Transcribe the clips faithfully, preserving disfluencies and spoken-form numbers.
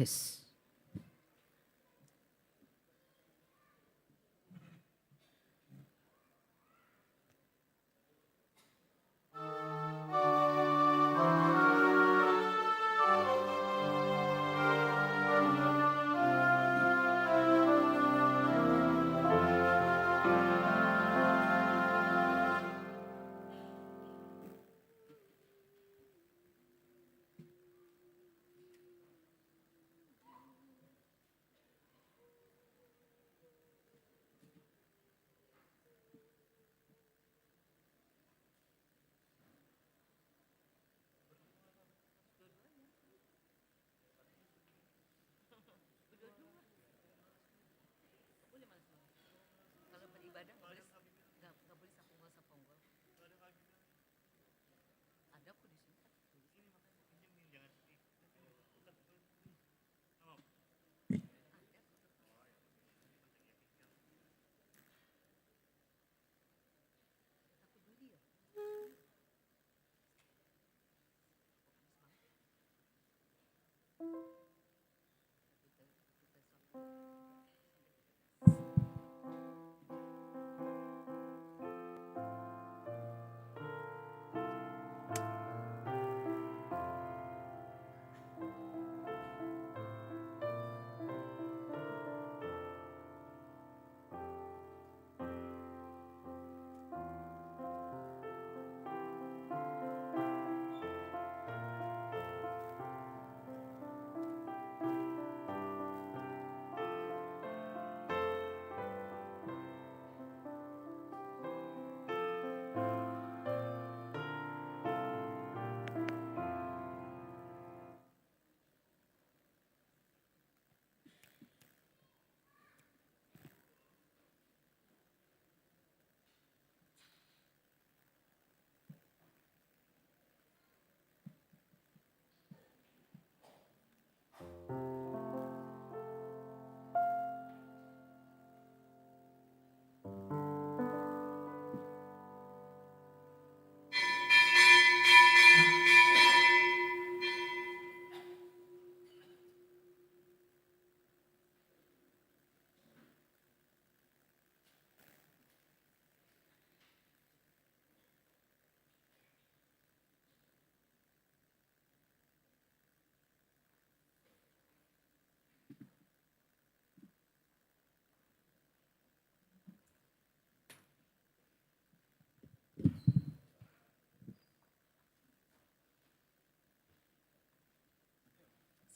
Yes.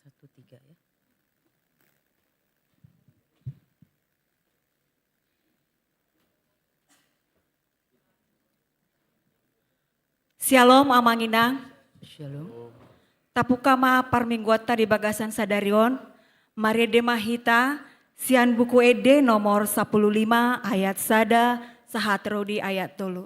Satu, tiga, ya. Syalom, Amang Inang. Syalom. Tabuka ma parmingguanta di bagasan sadari on, marende ma hita sian Buku Ende nomor sampulu lima ayat sada sahat ro di ayat tolu.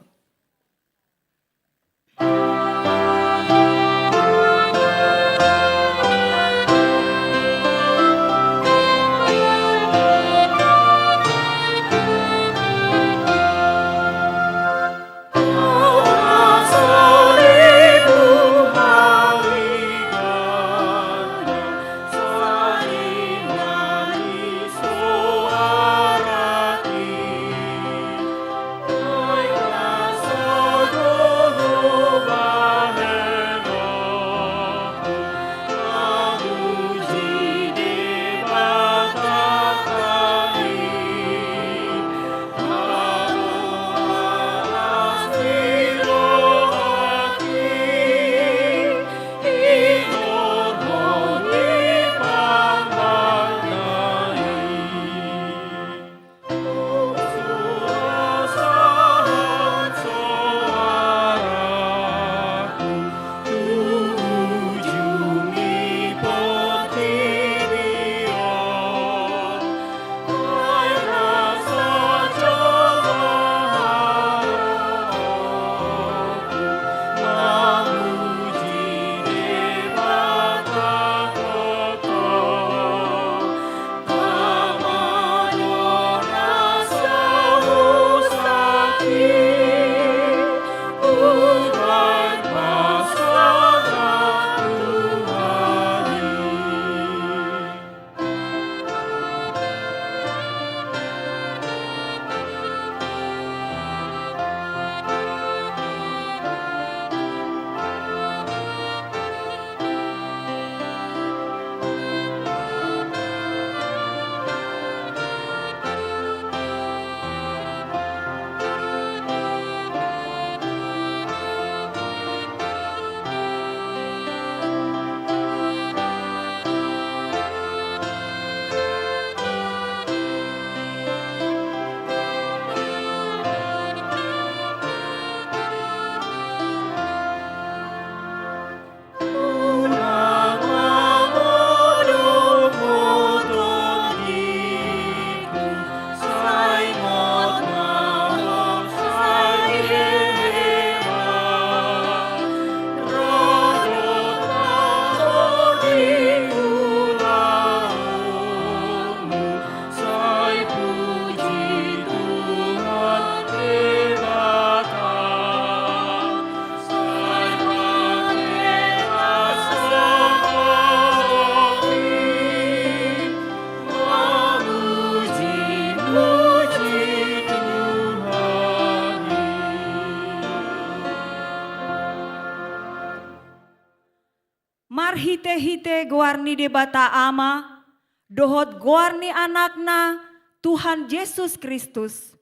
Marhitehite goar ni Debata Ama, dohot goar ni Anakna, Tuhan Jesus Kristus,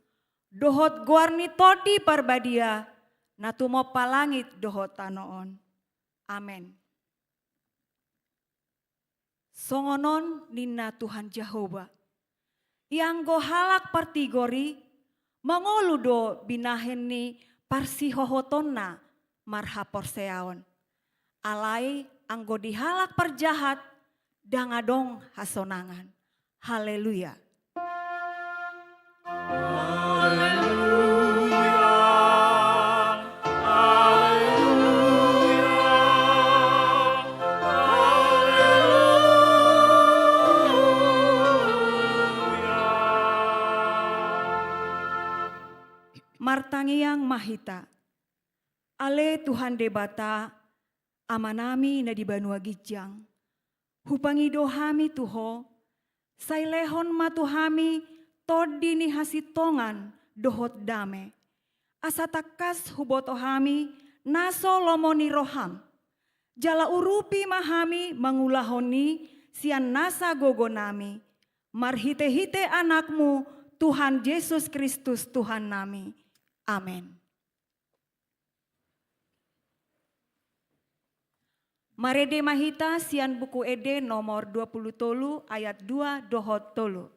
dohot goar ni Tondi Parbadia, na tumompa langit dohot tano on. Amen. Songon on ninna Tuhan Jahowa: Ianggo halak partigor i, mangolu do binahen ni parsihohotonna marhaporseaon. Alai anggo di halak parjahat, ndang adong hasonangan. Haleluya. Haleluya. Haleluya. Haleluya. Martangiang ma hita. Ale Tuhan Debata, Amanami na di banua ginjang, hupangido hami tu Ho, sai lehon ma tu hami tondi ni hasintongan dohot dame, asa tangkas huboto hami na so lomo ni roham. Jala urupi ma hami mangulahon i sian nasa gogonami, marhitehite Anakmu, Tuhan Jesus Kristus, Tuhannami. Amen. Marende ma hita sian Buku Ende nomor dua pulu tolu ayat dua dohot tolu.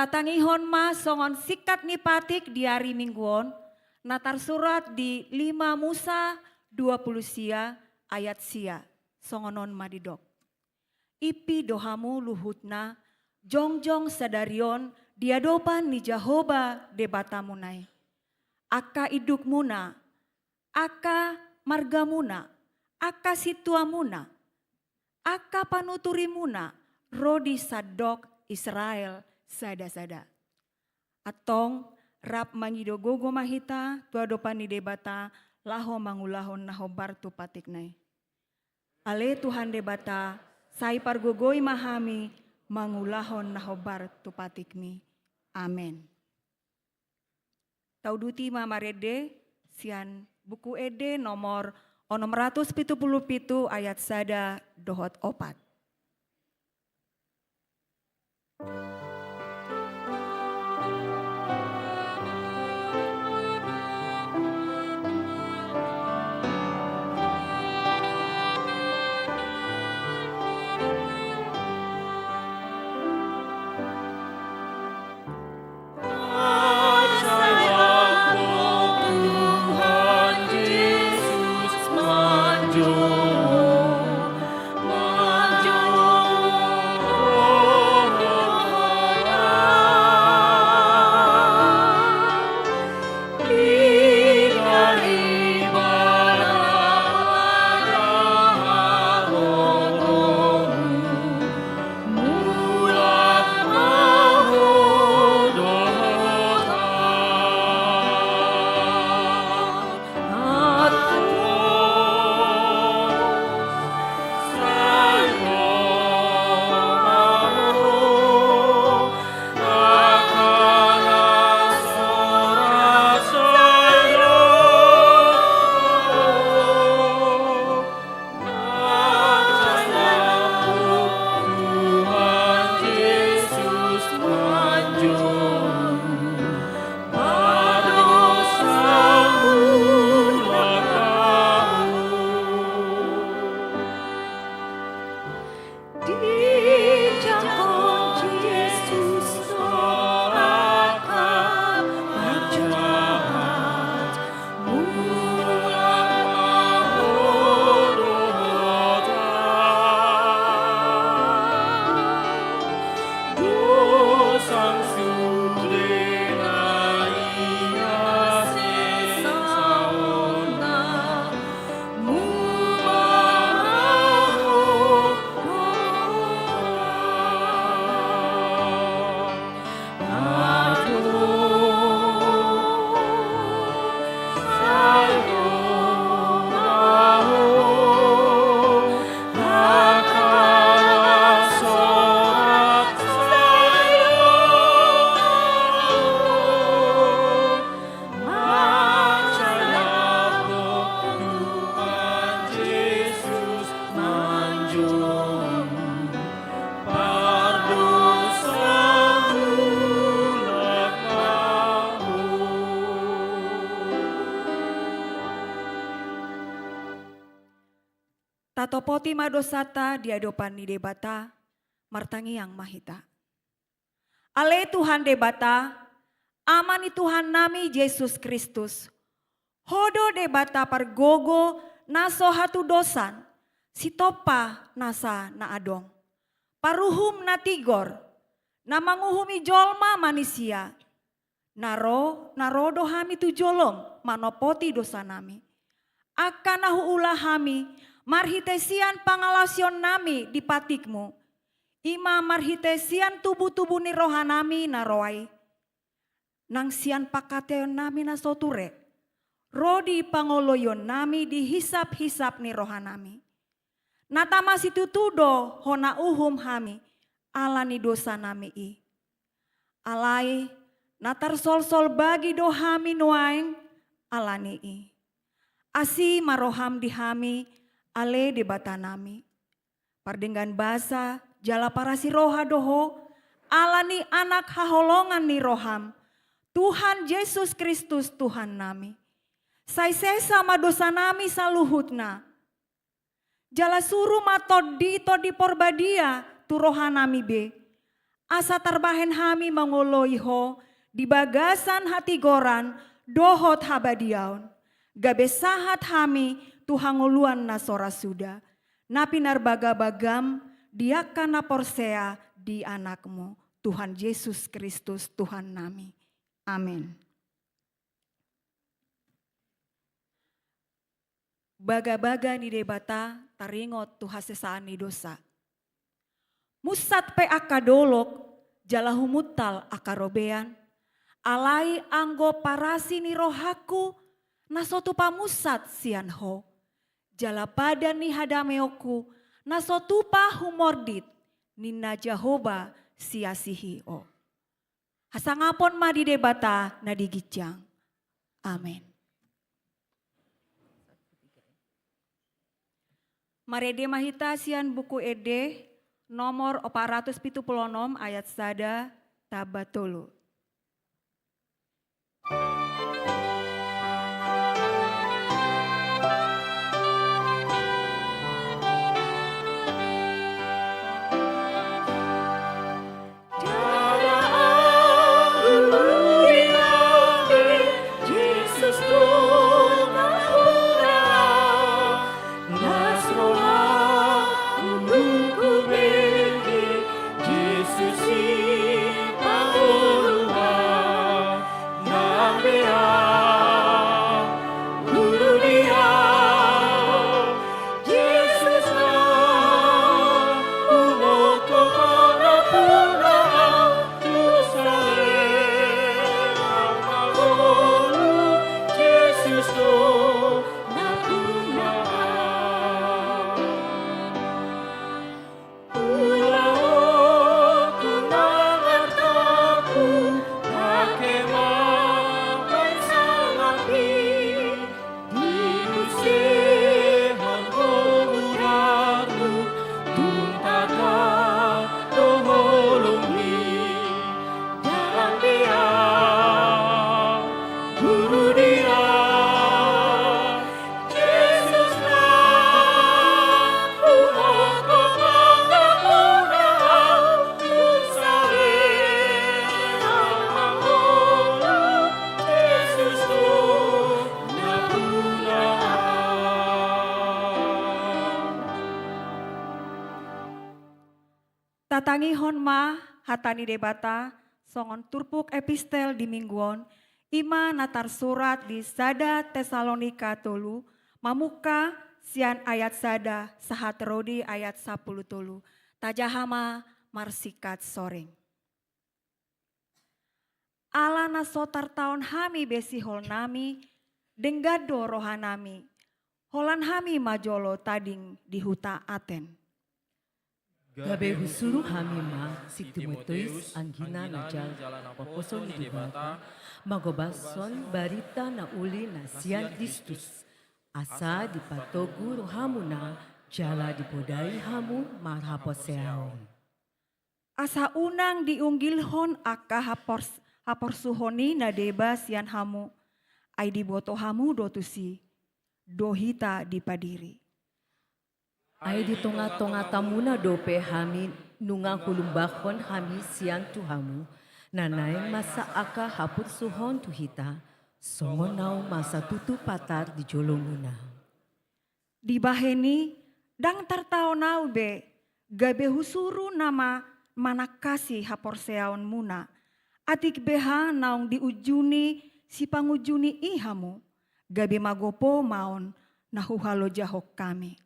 Tatangihon ma songon singkat ni patik di ari Minggu on, na tarsurat di lima Musa dua pulu sia ayat sia, songon on ma didok. Impi do hamu luhutna, jongjong sadari on di adopan ni Jahowa Debatamuna i. Angka indukmuna, angka margamuna, angka sintuamuna, angka panuturimuna, ro di sandok Israel sada-sada. Antong, rap mangido gogo ma hita tu adopan ni Debata, laho mangulahon na hombar tu patikna i. Ale Tuhan Debata, sai pargogoi ma hami mangulahon na hombar tu patikmi. Amen. Tauduti ma marende sian Buku Ende nomor onom ratus pitu pulu pitu ayat sada dohot opat. Tatopoti ma dosanta di adopan ni Debata, martangiang ma hita. Ale Tuhan Debata, Ama ni Tuhannami Jesus Kristus, Ho do Debata pargogo na so hatudosan, sitompa nasa na adong, paruhum na tigor, na manguhumi jolma manisia. Na ro, na ro do hami tu jolom manopoti dosanami. Angka na huula hami marhite sian pangalaosionnami di patikmu, i ma marhite sian tubutubu ni rohanami na ro ai, nang sian pangkataionnami na so ture, ro di pangoloionnami di hisaphisap ni rohanami. Na tama situtu do Ho na uhum hami ala ni dosanami i. Alai na tarsolsol bagi do hami nuaeng ala ni i. Asi ma roham di hami, ale Debatanami. Pardenggan basa jala parasi roha do Ho ala ni Anak haholongan ni roham, Tuhan Jesus Kristus Tuhannami. Sai sesa ma dosanami saluhutna. Jala suru ma Tondi, Tondi Porbadia tu rohanami be, asa tarbahen hami mangoloi Ho di bagasan hatigoran dohot habadiaon, gabe sahat hami tu hangoluan na so ra suda, na pinarbagabagam di angka na porsea di Anakmu, Tuhan Jesus Kristus Tuhannami. Amen. Bagabaga ni Debata taringot tu hasesaan ni dosa. Munsat pe angka dolok, jala humuntal angka robean, alai anggo parasi ni rohangku na so tupa munsat sian Ho, jala padan ni hadameonku na so tupa humordit, ninna Jahowa, siasihi Ho. Hasangapon ma di Debata na di ginjang. Amen. Marende ma hita sian Buku Ende nomor opat ratus pitu pulu onom, ayat sada tamba tolu. Tatangihon ma hata ni Debata songon turpuk epistel di minggu on, i ma na tarsurat di sada Tesalonika tolu, mamungka sian ayat sada sahat ro di ayat sampulu tolu. Tajaha ma marsingkat soreng. Ala na so tartaon hami be siholnami, denggan do rohanami, holan hami ma jolo tading di huta Aten. Gabe husuru hami ma si Timoteus, anggina na jala na poso ni Debata, mangobashon barita na uli na sian Kristus, asa dipatogu rohamuna jala dipodai hamu marhaporseaon. Asa unang diunggilhon angka hapors-, haporsuhon i na deba sian hamu, ai diboto hamu do tusi, do hita dipadiri. Ai di tonga-tonga-muna dope hami nunga hulumbahon hami sian tu hamu, na naeng masa angka haporsuhon tu hita, songon naung masa tutu patar di jolomuna. Dibahen i, ndang tartaon ahu be, gabe husuru na ma-, manangkasi haporseaonmuna, atik beha naung diunjuni sipangunjuni i hamu, gabe magopo ma on na huhalojahon hami.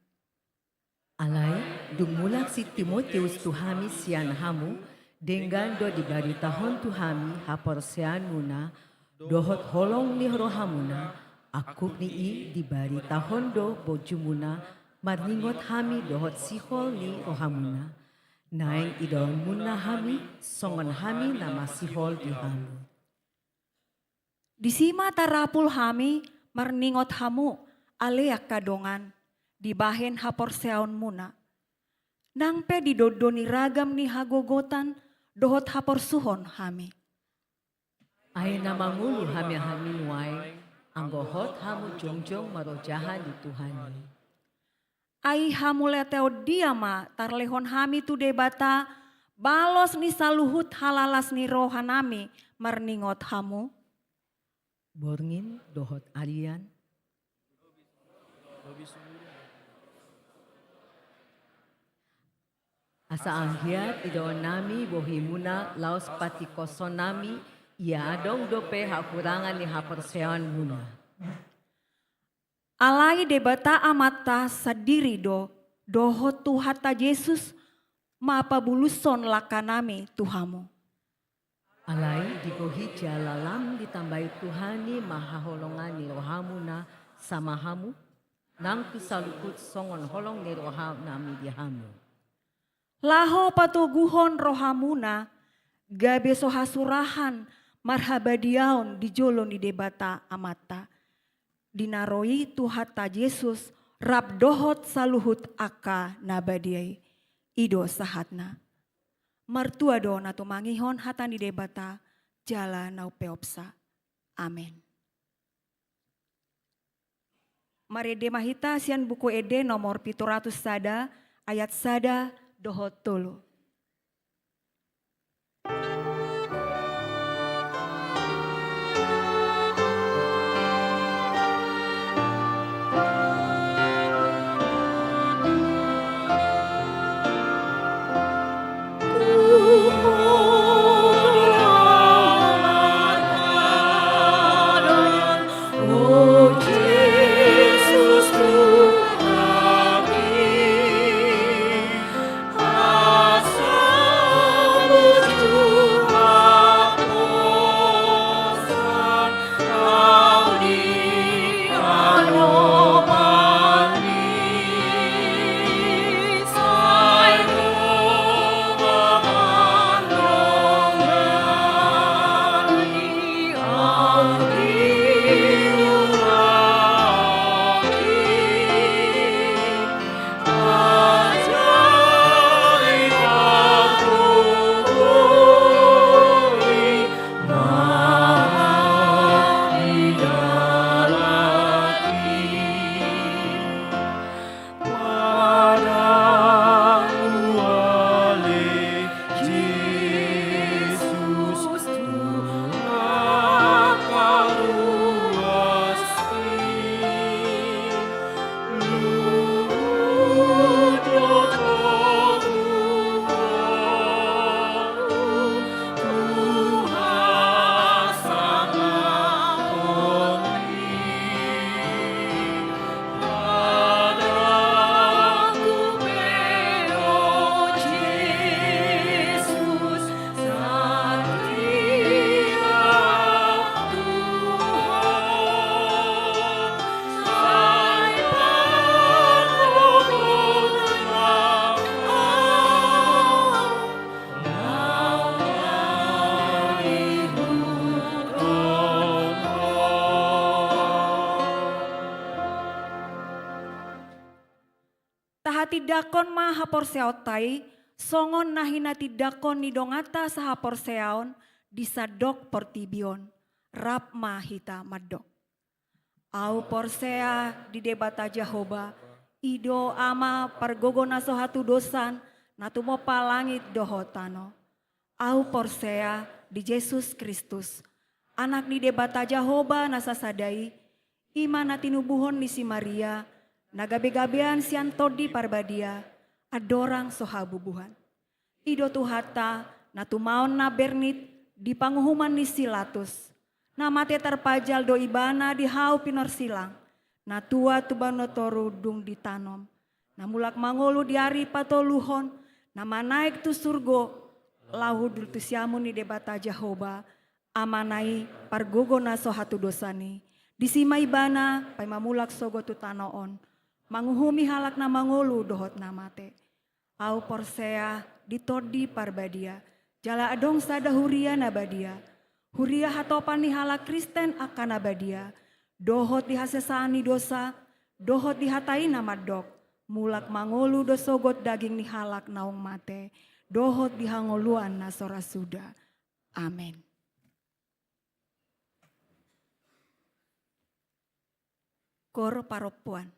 Alai, dung mulak si Timoteus tu hami sian hamu, denggan do dibaritahon tu hami haporseaonmuna, dohot holong ni rohamuna, angkup ni i dibaritahon do bojumuna, marningot hami dohot sihol ni rohamuna. Naeng idaonmuna hami, songon hami na masihol di hamu. Disi ma tarapul hami marningot hamu, ale angka dongan, dibahen haporseaonmuna. Nang pe di dondo ni ragam ni hagogotan dohot haporsuhon hami. Ai na mangolu hami-hami nuaeng, anggo hot hamu jongjong marojahan di Tuhan i. Ai hamauliateon dia ma tarlehon hami tu Debata, balos ni saluhut halalas ni rohanami marningot hamu. Borngin dohot arian. Asa anggiat idaonnami bohimuna laos patingkoshonnami, ia adong dope hahurangan ni haporseaonmuna. Alai Debata Amanta sandiri do, dohot Tuhanta Jesus, mapabulushon langkanami tu hamu. Alai digohi jala lam ditambai Tuhan i ma haholongan ni rohamuna sama hamu, nang tu saluhut songon holong ni rohanami di hamu. Laho patoguhon rohamuna, gabe so hasurahan marhabadiaon di jolo ni Debata Amanta, di na ro i Tuhanta Jesus, rap dohot saluhut angka na badia i. I do sahatna. Martua do na tumangihon hata ni Debata, jala na umpeopsa. Amen. Marende ma hita sian Buku Ende nomor pitu ratus sada, ayat sada dohot tolu. Tahatindangkon ma haporseaonta i, songon na hinatindangkon ni donganta sahaporseaon di sandok portibi on. Rap ma hita mandok. Ahu porsea di Debata Jahowa, I do Ama pargogo na so hatudosan, na tumompa langit dohot tano. Ahu porsea di Jesus Kristus, Anak ni Debata Jahowa na sasada i, i ma na tinubuhon ni si Maria, na gabegabean sian Tondi Parbadia, andorang so habubuhan. I do Tuhanta, na tumaon na bernit di panguhuman ni si Latus. Na mate tarpajal do Ibana di hau pinorsilang, na tua tu banua toru dung ditanom, na mulak mangolu di ari patoluhon, na manaek tu surgo, laho hundul tu siamun ni Debata Jahowa, Amana i pargogo na so hatudosan i. Disi ma Ibana paima mulak sogot tu tano on, manguhumi halak na mangolu dohot na mate. Ahu porsea di Tondi Parbadia, jala adong sada huria na badia, huria hatopan ni halak Kristen angka na badia, dohot di hasesaan ni dosa, dohot di hata i na mandok, mulak mangolu do sogot daging ni halak naung mate, dohot di hangoluan na so ra suda. Amen. Koor parompuan.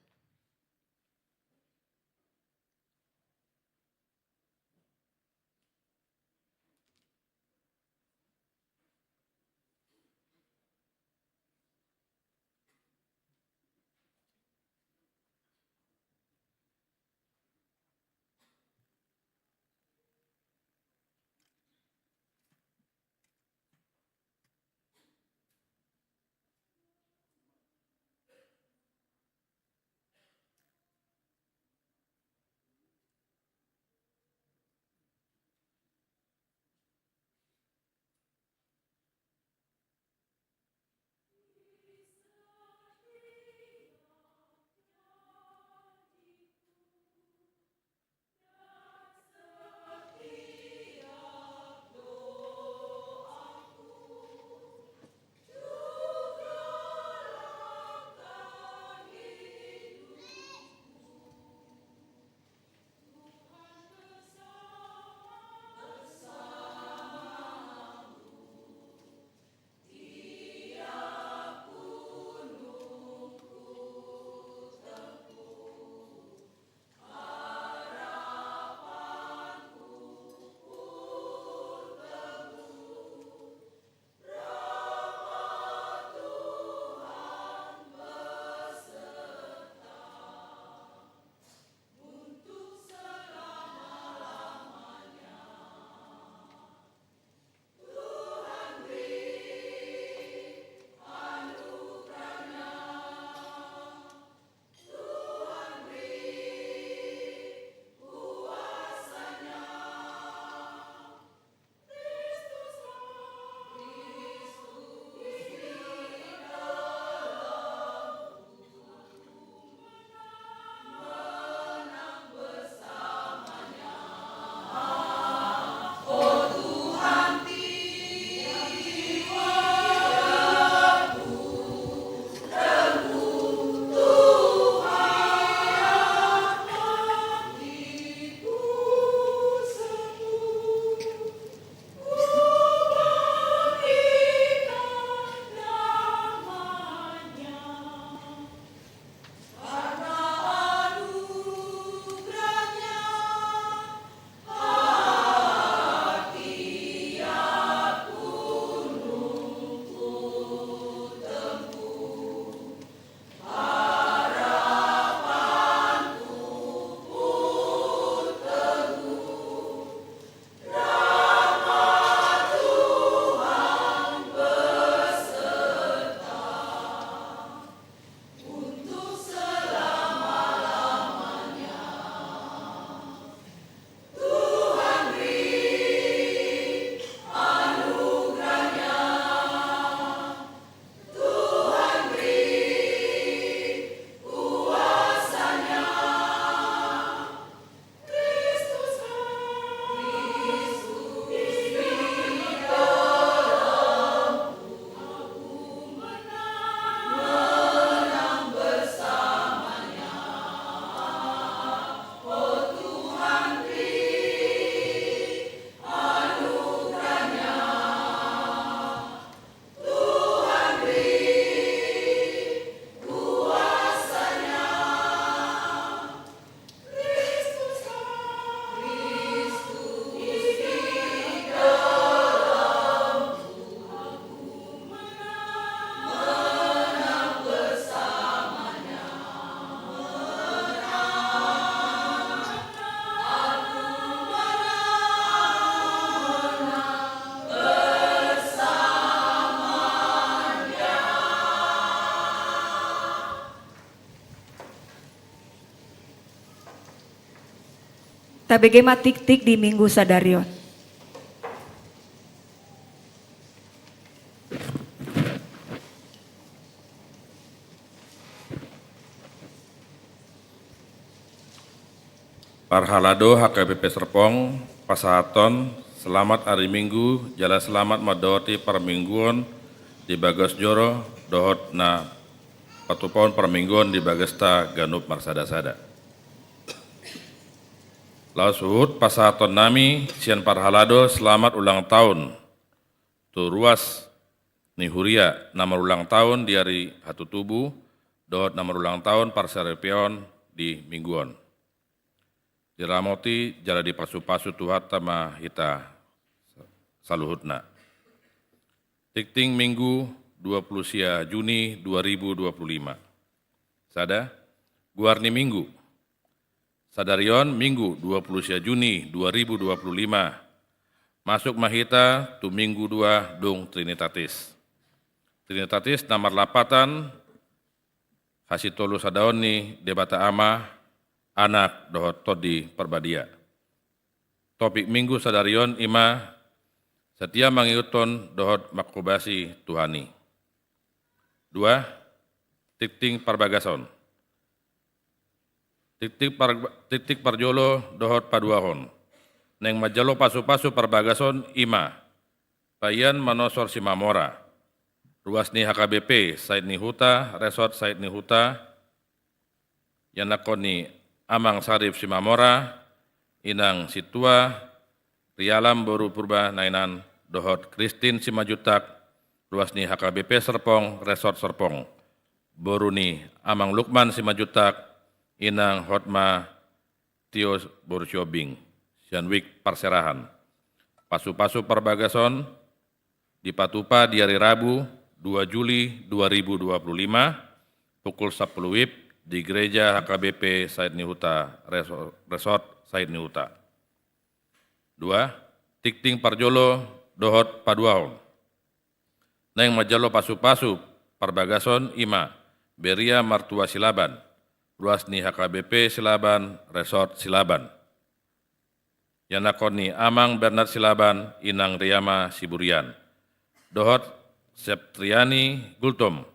Tabege ma tiktik di Minggu sadari on. Parhalado H K B P Serpong, pasahathon selamat ari Minggu jala selamat mandohoti parmingguon di bagas joro dohot na patupahon parmingguon di bagasta ganup marsada-sada. Laos huhut pasahathon nami sian parhalado selamat ulang tahun tu ruas ni huria na marulang tahun di ari hatutubu dohot na marulang tahun parsaripeon di Minggu on. Diramoti jala dipasupasu Tuhanta ma hita saluhutna. Tingting Minggu dua puluh sia Juni dua ribu dua puluh lima. Sada, goar ni Minggu. Sadari on Minggu dua puluh sia Juni dua ribu dua puluh lima. Masuk ma hita tu Minggu dua dung Trinitatis. Trinitatis na marlapatan hasitolusadaon ni Debata Ama, Anak dohot Tondi Parbadia. Topik Minggu sadari on i ma setia mangihuthon dohot manghobasi Tuhan i. Dua, tingting parbagason. Tingting par-, tingting parjolo dohot paduahon. Naeng manjalo pasupasu parbagason i ma Payan Manosor Simamora, ruas ni H K B P Sait ni Huta, Resort Sait ni Huta, ianakhon ni Amang Sarif Simamora, Inang Sintua, Rialam boru Purba Nainan, dohot Kristin Simanjuntak, ruas ni H K B P Serpong, Resort Serpong, boru ni Amang Lukman Simanjuntak, Inang Hotma Tio boru Sihombing, sian Wijk Parserahan. Pasupasu parbagason dipatupa di ari Rabu dua Juli dua ribu dua puluh lima, pukul sampulu WIB di Gereja H K B P Sait ni Huta, Reso-, Resort Sait ni Huta. Dua, tingting parjolo dohot paduahon. Naeng manjalo pasupasu parbagason i ma Beria Martua Silaban, ruas ni H K B P Silaban, Resort Silaban. Ianakhon ni Amang Bernard Silaban, Inang Riama Siburian, dohot Septriani Gultom,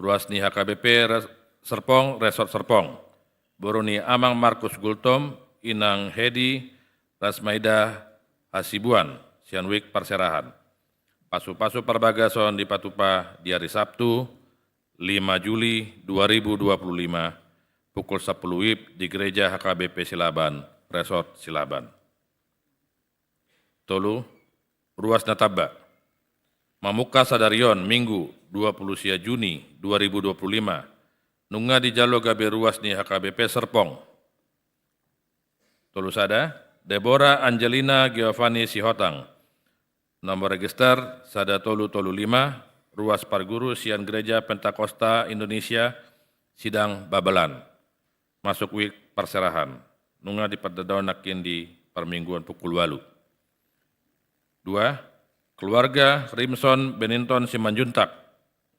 ruas ni H K B P Res-, Serpong, Resort Serpong, boru ni Amang Markus Gultom, Inang Hedi Rasmaida Hasibuan, sian Wijk Parserahan. Pasupasu parbagason dipatupa di ari Sabtu, lima Juli dua ribu dua puluh lima, pukul sampulu WIB di Gereja H K B P Silaban, Resort Silaban. Tolu, ruas na tamba. Mamungka sadari on Minggu dua puluh sia Juni dua ribu dua puluh lima, nunga dijalo gabe ruas ni H K B P Serpong. Tolu sada, Debora Angelina Giovanni Sihotang, nomor register sada tolu tolu lima, ruas parguru sian Gereja Pentakosta Indonesia Sidang Babelan, masuk Wijk Parserahan, nunga dipandao nangkin di parmingguon pukul ualu. Dua, keluarga Rimson Beninton Simanjuntak,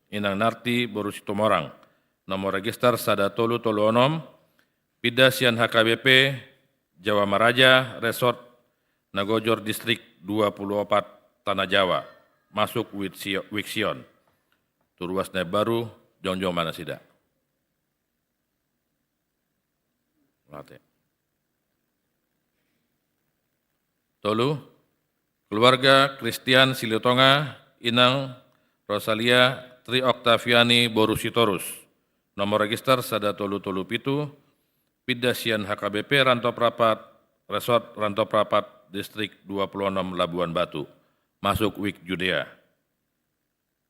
Inang Narti boru Situmorang, nomor register sada tolu tolu onom, pinda sian H K B P Jawa Maraja, Resort Nagojor, Distrik dua puluh opat, Tanah Jawa, masuk Wijk Sio-, Wijk Sion. Tu ruas na imbaru, jongjong ma nasida. Mate. Tolu, keluarga Christian Silitonga, Inang Rosalia Tri Octaviani boru Sitorus, nomor register sada tolu tolu pitu, pinda sian H K B P Rantop Rapat, Resort Rantop Rapat, Distrik dua puluh onom, Labuan Batu, masuk Wijk Judea.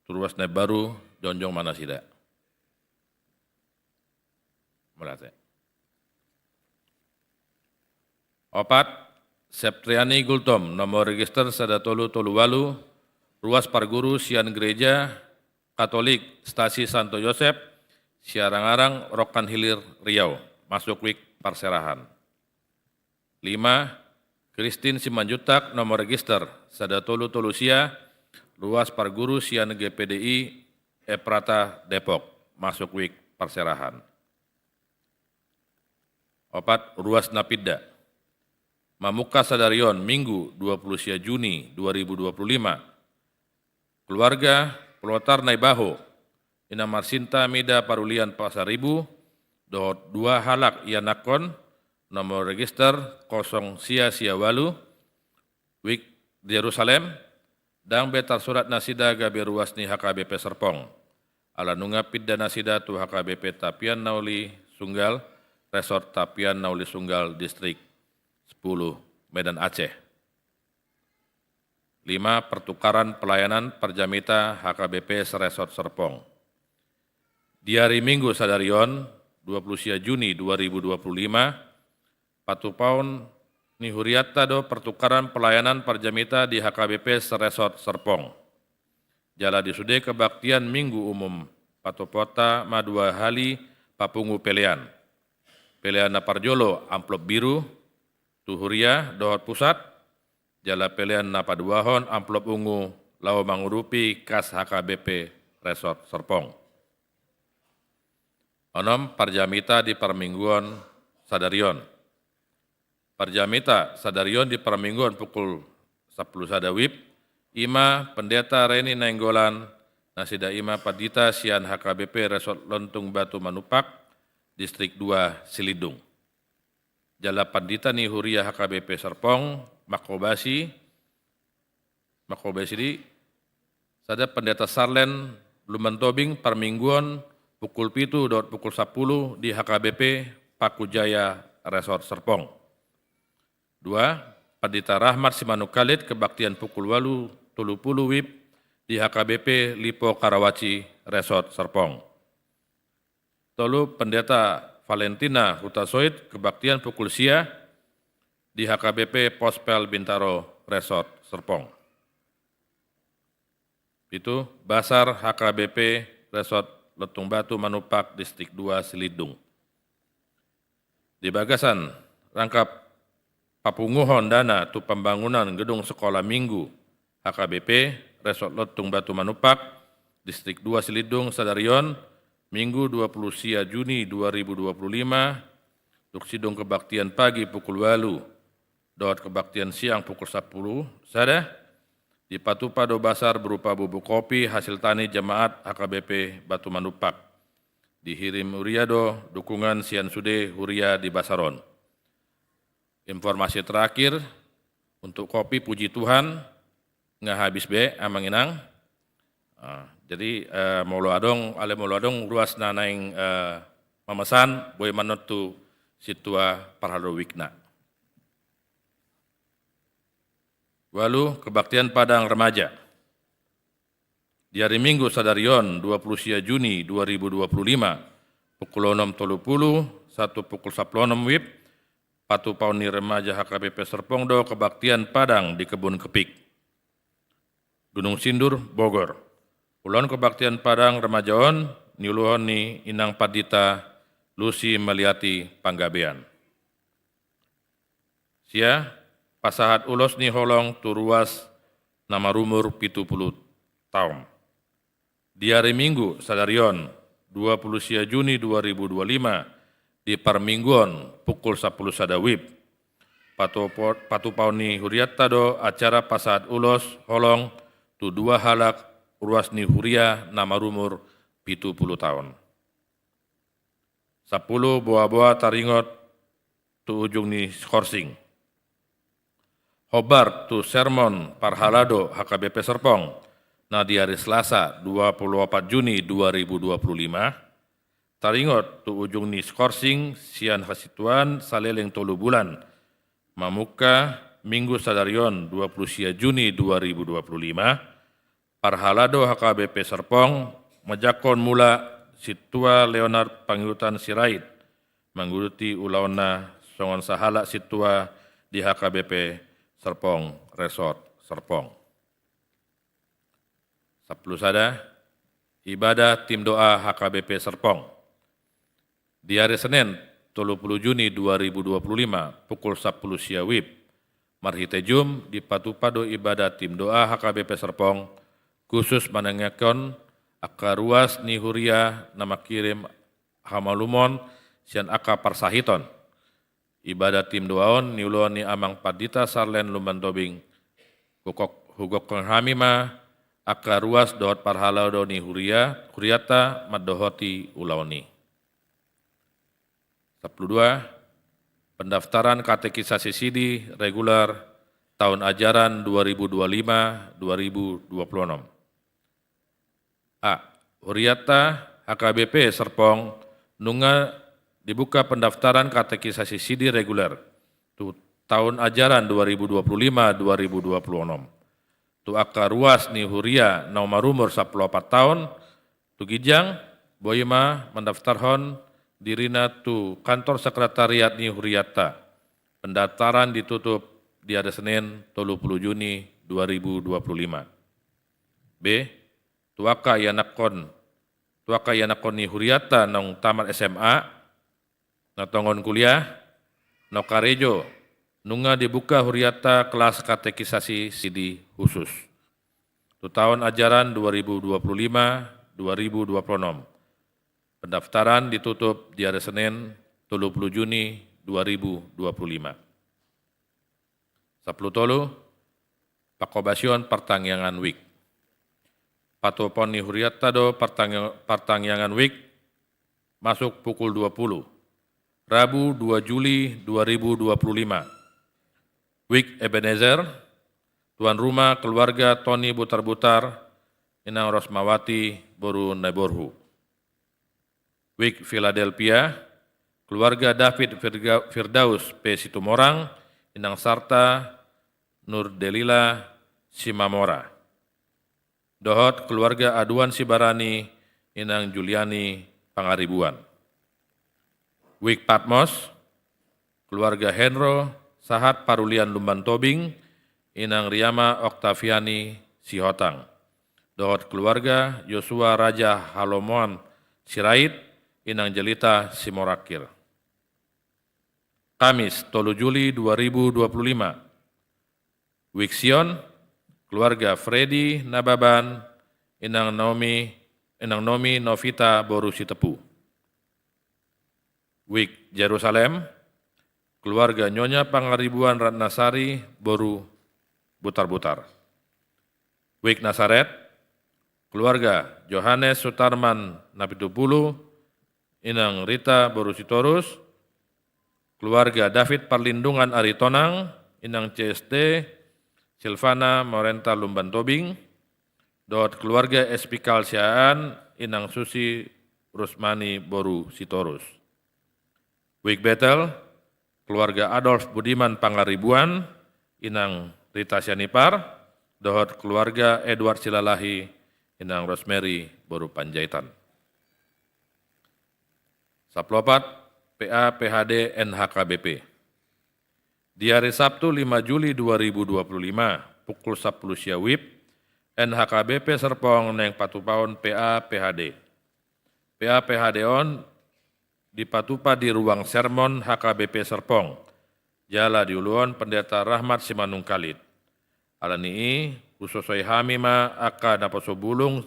Tu ruas na imbaru, jongjong ma nasida. Mauliate. Opat, Septriani Gultom, nomor register sada tolu tolu ualu, ruas parguru sian Gereja Katolik Stasi Santo Yosep, Siarangarang, Rongkan Hilir, Riau, masuk Wijk Parserahan. Lima, Christine Simanjuntak, nomor register sada tolu tolu sia, ruas parguru sian G P D I Eprata Depok, masuk Wijk Parserahan. Opat, ruas na pinda. Mamungka sadari on, Minggu, dua puluh sia Juni dua ribu dua puluh lima, keluarga Polotar Naibaho, Inang Marsinta Mida Parulian Pasaribu, dohot dua halak ianakhon, nomor register kosong sia sia ualu, WIK Jerusalem, ndang be tarsurat nasida gabe ruas ni H K B P Serpong. Ala nunga pinda nasida tu H K B P Tapian Nauli Sunggal, Resort Tapian Nauli Sunggal, Distrik sepuluh, Medan Aceh. Lima, pertukaran pelayanan parjamita H K B P Seresort Serpong. Di ari Minggu sadari on, dua puluh sia Juni dua ribu dua puluh lima, patupaon ni hurianta do pertukaran pelayanan parjamita di H K B P Seresort Serpong. Jala di sude kebaktian Minggu umum, patupaonta ma dua hali papungu pelean. Pelean na parjolo amplop biru tu huria dohot pusat, jala pelean na paduahon amplop ungu laho mangurupi kas H K B P Resort Serpong. Onom, parjamita di parmingguon sadari on. Parjamita sadari on di parmingguon pukul sampulu sada WIB, i ma Pendeta Reni Nainggolan, nasida i ma pandita sian H K B P Resort Lontung Batu Manumpak, Distrik dua Silindung. Jala pandita ni huria H K B P Serpong, manghobasi, manghobasi di sada Pendeta Sarlen Lumban Tobing, parmingguon pukul pitu dohot pukul sampulu di H K B P Paku Jaya Resort Serpong. Dua, Pandita Rahmat Simanungkalit, kebaktian pukul ualu tolu pulu WIB di H K B P Lipo Karawaci Resort Serpong. Tolu, Pendeta Valentina Hutasoit, kebaktian pukul sia di H K B P Pospel Bintaro Resort Serpong. Pitu, basar H K B P Resort Lontung Batu Manumpak, Distrik dua Silindung. Di bagasan rangkap papunguhon dana tu pambangunan gedung sekolah minggu H K B P Resort Lontung Batu Manumpak, Distrik dua Silindung sadari on, Minggu dua puluh sia Juni dua ribu dua puluh lima, dung sidung kebaktian pagi pukul ualu dohot kebaktian siang pukul sampulu sada, dipatupa do basar berupa bubuk kopi hasil tani jemaat H K B P Batu Manumpak. Dihirim huria do dukungan sian sude huria di basar on. Informasi terakhir, untuk kopi, puji Tuhan, nga habis be, Amang Inang. Ah, jadi, eh, molo adong, alai molo adong ruas na naeng, eh, mamesan, boi ma annon tu sintua parhalado WIK-na. Ualu, kebaktian padang remaja. Di ari Minggu sadari on, dua puluh sia Juni dua ribu dua puluh lima, pukul onom tolu pulu sahat tu pukul sampulu onom WIB, patupaon ni remaja H K B P Serpong do kebaktian padang di Kebun Kepik, Gunung Sindur, Bogor. Ulaon kebaktian padang remaja on niuluhon ni Inang Pandita Lusi Meliati Panggabean. Sia, pasahat ulos ni holong tu ruas na marumur pitu pulu taon. Di ari Minggu sadari on, dua pulu sia Juni dua ribu dua lima, di parmingguon pukul sampulu sada WIB, patupo-, patupaon ni hurianta do acara pasahat ulos holong tu dua halak ruas ni huria na marumur pitu pulu taon. Sampulu, boaboa taringot tu ujung ni korsing. Hombar tu sermon parhalado H K B P Serpong na di ari Selasa dua pulu opat Juni dua ribu dua pulu lima, taringot tu ujung ni korsing sian hasintuan saleleng tolu bulan, mamungka Minggu sadari on dua pulu sia Juni dua ribu dua pulu lima, parhalado H K B P Serpong manjangkon mula Sintua Leonard Pangihutan Sirait, mangurupi ulaonna songon sahalak sintua di H K B P Serpong, Resort Serpong. Sampulu sada, ibadah tim doa H K B P Serpong. Di ari Senen, tolu pulu Juni dua ribu dua pulu lima, pukul sampulu sia WIB, marhite Zoom, dipatupa do ibadah tim doa H K B P Serpong, khusus manangihon angka ruas ni huria na mangkirim hamalumon sian angka parsahiton. Ibadah tim dua on niulahon ni Amang Pandita Sarlen Lumban Tobing. Hugok-, hugokhon hami ma angka ruas dohot parhalado ni huria, hurianta mandohoti ulaon i. Sampulu dua, pendaftaran katekisasi sidi reguler tahun ajaran dua ribu dua puluh lima dua ribu dua puluh enam. A. Hurianta H K B P Serpong nunga dibuka pendaftaran katekisasi sidi reguler tu tahun ajaran dua ribu dua puluh lima dua ribu dua puluh enam. Tu angka ruas ni huria naung marumur sampulu opat taon tu ginjang, boi ma mandaftarhon dirina tu kantor sekretariat ni hurianta. Pendaftaran ditutup di ari Senin tolu pulu Juni dua ribu dua puluh lima. B. Tu angka ianakhon, tu angka ianakhon ni hurianta naung tamat S M A, na tongon kuliah, na karejo, nunga dibuka hurianta kelas katekisasi sidi khusus tu tahun ajaran dua ribu dua puluh lima dua ribu dua puluh enam. Pendaftaran ditutup di ari Senin tolu pulu Juni dua ribu dua puluh lima. Sampulu tolu, panghobasion partangiangan wijk. Patupaon ni hurianta do partangi-, partangiangan wijk masuk pukul dua pulu, Rabu dua Juli dua ribu dua puluh lima. Wijk Ebenezer, tuan rumah keluarga Toni Butarbutar, Inang Rosmawati boru Naiborhu. Wijk Philadelphia, keluarga David Firga-, Firdaus P Situmorang, Inang Sarta Nurdelila Simamora. Dohot keluarga Aduan Sibarani, Inang Juliani Pangaribuan. Wijk Patmos, keluarga Henro sahat Parulian Lumban Tobing, Inang Riama Oktaviani Sihotang. Dohot keluarga Yosua Raja Halomoan Sirait, Inang Jelita Simorangkir. Kamis, tolu Juli dua ribu dua puluh lima. Wijk Sion, keluarga Fredi Nababan, Inang Naomi, Inang Nomi Novita boru Sitepu. Wijk Jerusalem, keluarga Nyonya Pangaribuan Ratnasari boru Butarbutar. Wijk Nasaret, keluarga Johannes Sutarman Napitupulu, Inang Rita boru Sitorus, keluarga David Parlindungan Aritonang, Inang C S T Silvana Morenta Lumban Tobing, dohot keluarga Espikal Siahaan, Inang Susi Rusmani boru Sitorus. Wijk Betel, keluarga Adolf Budiman Pangaribuan, Inang Rita Sianipar, dohot keluarga Edward Silalahi, Inang Rosemary boru Panjaitan. Sampulu opat, P A P H D N H K B P. Di ari Sabtu lima Juli dua ribu dua puluh lima, pukul sampulu sia WIB, N H K B P Serpong naeng patupaon P A P H D. P A P H D on dipatupa di ruang sermon H K B P Serpong, jala diuluhon Pendeta Rahmat Simanungkalit. Alani i, husosoi hami ma angka naposo bulung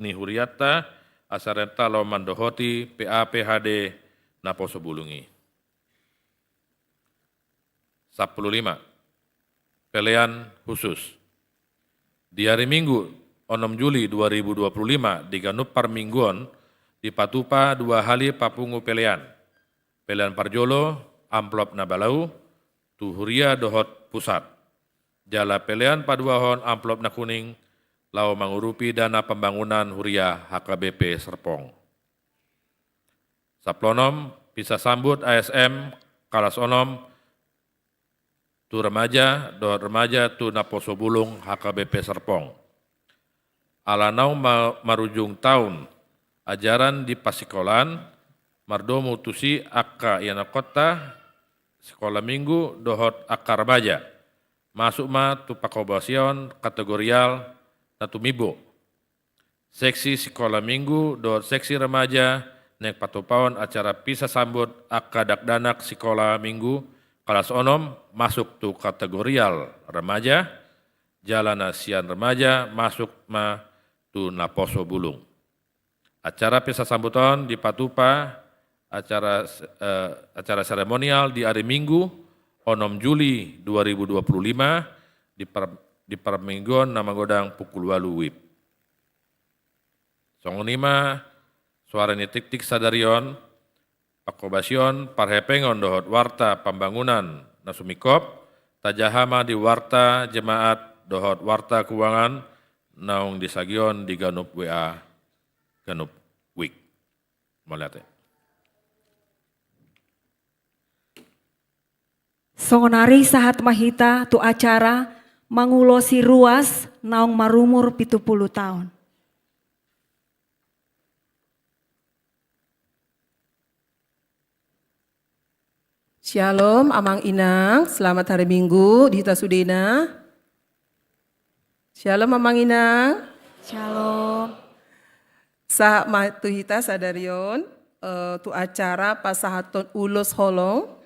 ni hurianta, asa renta laho mandohoti P A P H D naposo bulung i. Sampulu lima. Pelean khusus. Di ari Minggu, onom Juli dua ribu dua puluh lima, di ganup parmingguon, dipatupa dua hali papungu pelean. Pelean parjolo, amplop na balau, tu huria dohot pusat. Jala pelean paduahon amplop na kuning, laho mangurupi dana pembangunan huria H K B P Serpong. Sampulu onom, misa sambut A S M, kalas onom, tu remaja, dohot remaja tu naposo bulung H K B P Serpong. Ala naung ma-, marujung taon ajaran di pasikolaan, mardomu tusi angka ianakhonta sikola minggu dohot angka remaja, masuk ma tu panghobasion kategorial na tumimbo. Seksi sikola minggu dohot seksi remaja naeng patupaon acara misa sambut angka dakdanak sikola minggu kalas onom masuk tu kategorial remaja, jala na sian remaja masuk ma tu naposo bulung. Acara misa sambut on dipatupa acara, eh, acara seremonial di ari Minggu, onom Juli dua ribu dua puluh lima, di par-, di parmingguon na magodang pukul ualu WIB. Songon i ma suara ni tiktik sadari on, panghobasion parhepengon dohot warta pambangunan na sumingkop, tajaha ma di warta jemaat dohot warta keuangan naung disagion di ganup W A, ganup WIB. Mauliate. Songon ari sahat ma hita tu acara mangulosi ruas naung marumur pitu puluh taon. Syalom, Amang Inang, selamat hari Minggu di hita sudena. Syalom, Amang Inang. Syalom. Sahat ma tu hita sadari on, eh, tu acara pasahaton ulos holong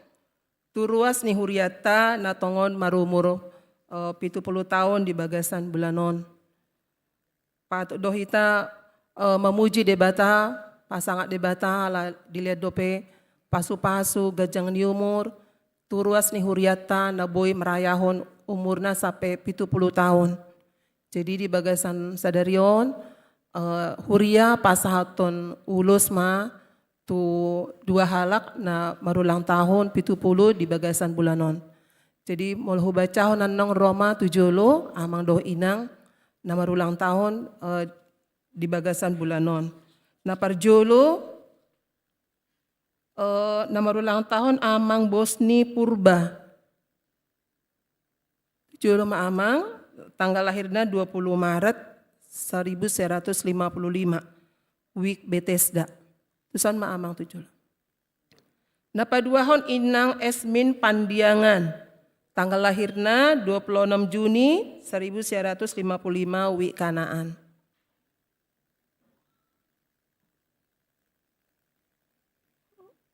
tu ruas ni hurianta na tongon marumur, eh, pitu puluh taon di bagasan bulan on. Patut do hita, eh, mamuji Debata, pasangap Debata, ala dilehon dope pasupasu, ganjang ni umur tu ruas ni hurianta na boi marayahon umurna sampe pitu puluh taon. Jadi di bagasan sadari on, eh, huria pasahathon ulos ma tu dua halak na marulang tahun pitu puluh di bagasan bulan on. Jadi molo hubacahon annon ro ma tu jolo amang dohot inang na marulang tahun, eh, di bagasan bulan on. Na parjolo, eh, na marulang tahun amang Bosni Purba. Jolo ma amang, tanggal lahirna dua puluh Maret seribu sembilan ratus lima puluh lima, WIB Bethesda. Tuson ma amang tu jolo. Na paduahon inang Esmin Pandiangan, tanggal lahirna dua puluh enam Juni seribu sembilan ratus lima puluh lima, WIB Kanaan.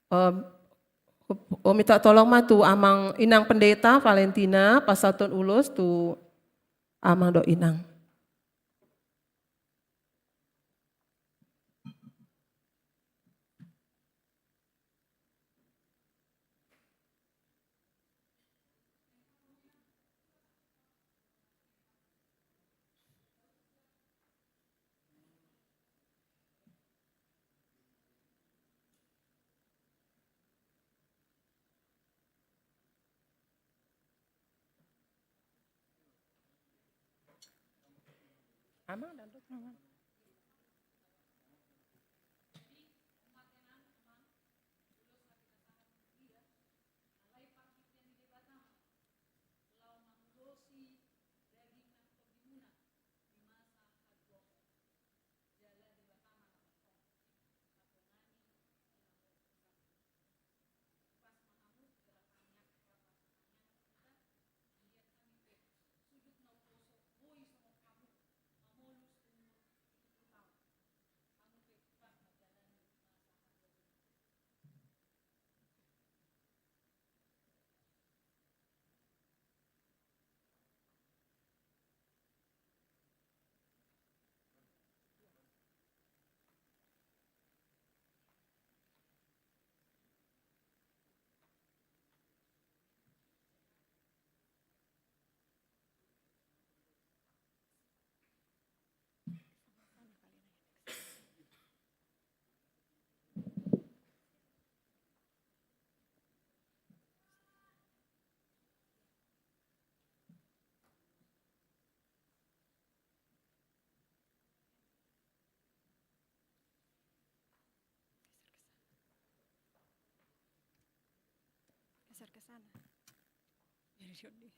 Om, om minta tolong ma tu amang inang pendeta Valentina, pasahathon ulos tu amang dohot inang. Amang, dandut, amang. Geser ke sana. Biar dia di-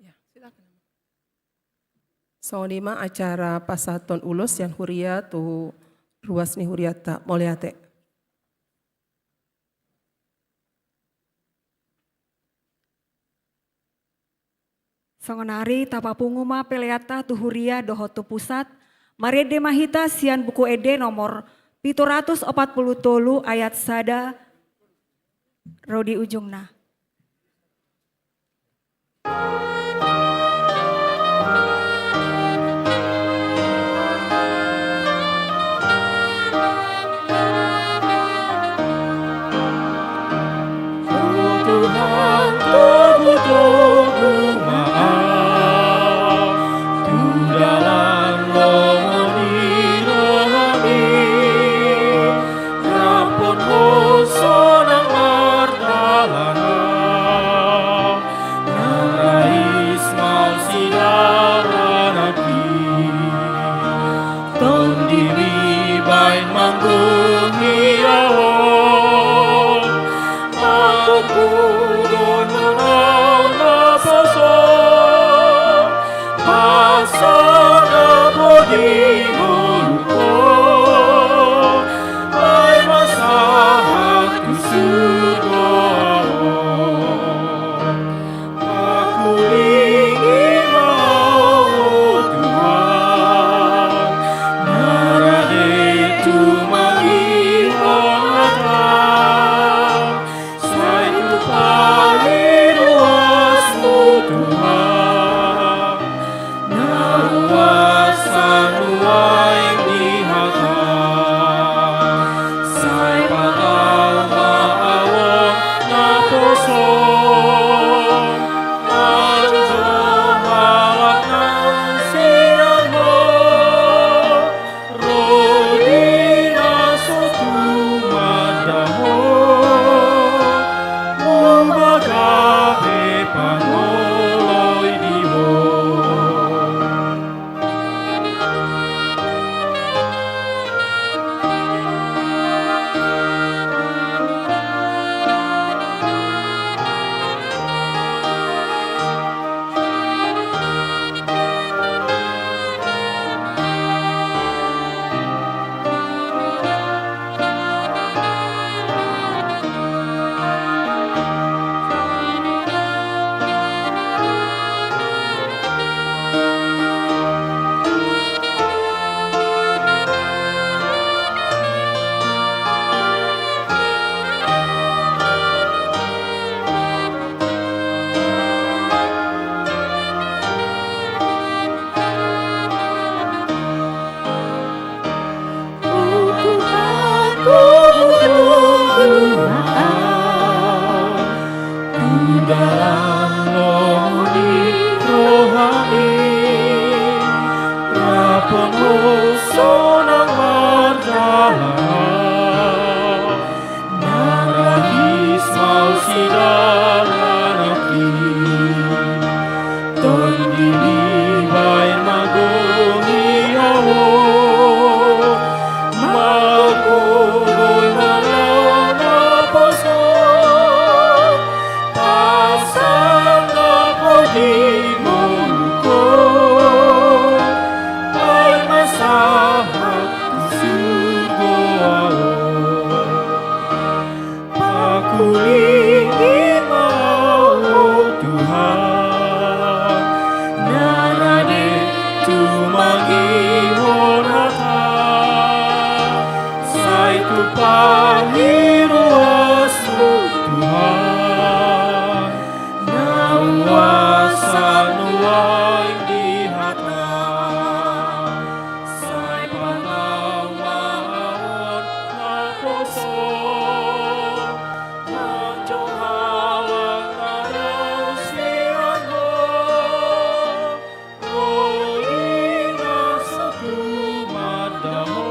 Ya, silakan. Songon i ma acara pasahathon ulos sian huria tu ruas ni hurianta. Mauliate. Songon ari tapapungu ma peleanta tu huria dohot tu pusat, marende ma hita sian Buku Ende nomor pitu ratus opat pulu tolu ayat sada ro di ujungna. O Tuhan, togutogu ma au tu dalan lomo ni rohami, raphon Ho sonang mardalan au, na ra ismal sidalan api. TondiMi baen manggohi au, manggohi au naposo, pasada podi ngolungku, baen ma sahat tu surgo au. Pakulingi ma au, o Tuhan, na rade tumangihon hataM, sai tupa ni ruasMu, Tuhan, na uas sanuaeng di hata. Sai patau ma au naposo, manjalo halak na sian Ho, ro di na so tumanda Ho, muba gabe pangoloi di Ho. O Tuhan, togutogu ma au tu dalan lomo ni rohami, raphon Ho sonang mardalan au, na ra ismal sidalan api. TondiMi baen manggohi au, manggohi ma au naposo, pasada podi ngolungku, baen ma sahat tu surgo au. Pakulingi ma au, o Tuhan, na rade tumangihon hataM, sai tupa ni ruasMu, Tuhan, na uas sanuaeng di hata. Sai patau ma au naposo, manjalo halak na sian Ho, ro di na so tumanda Ho,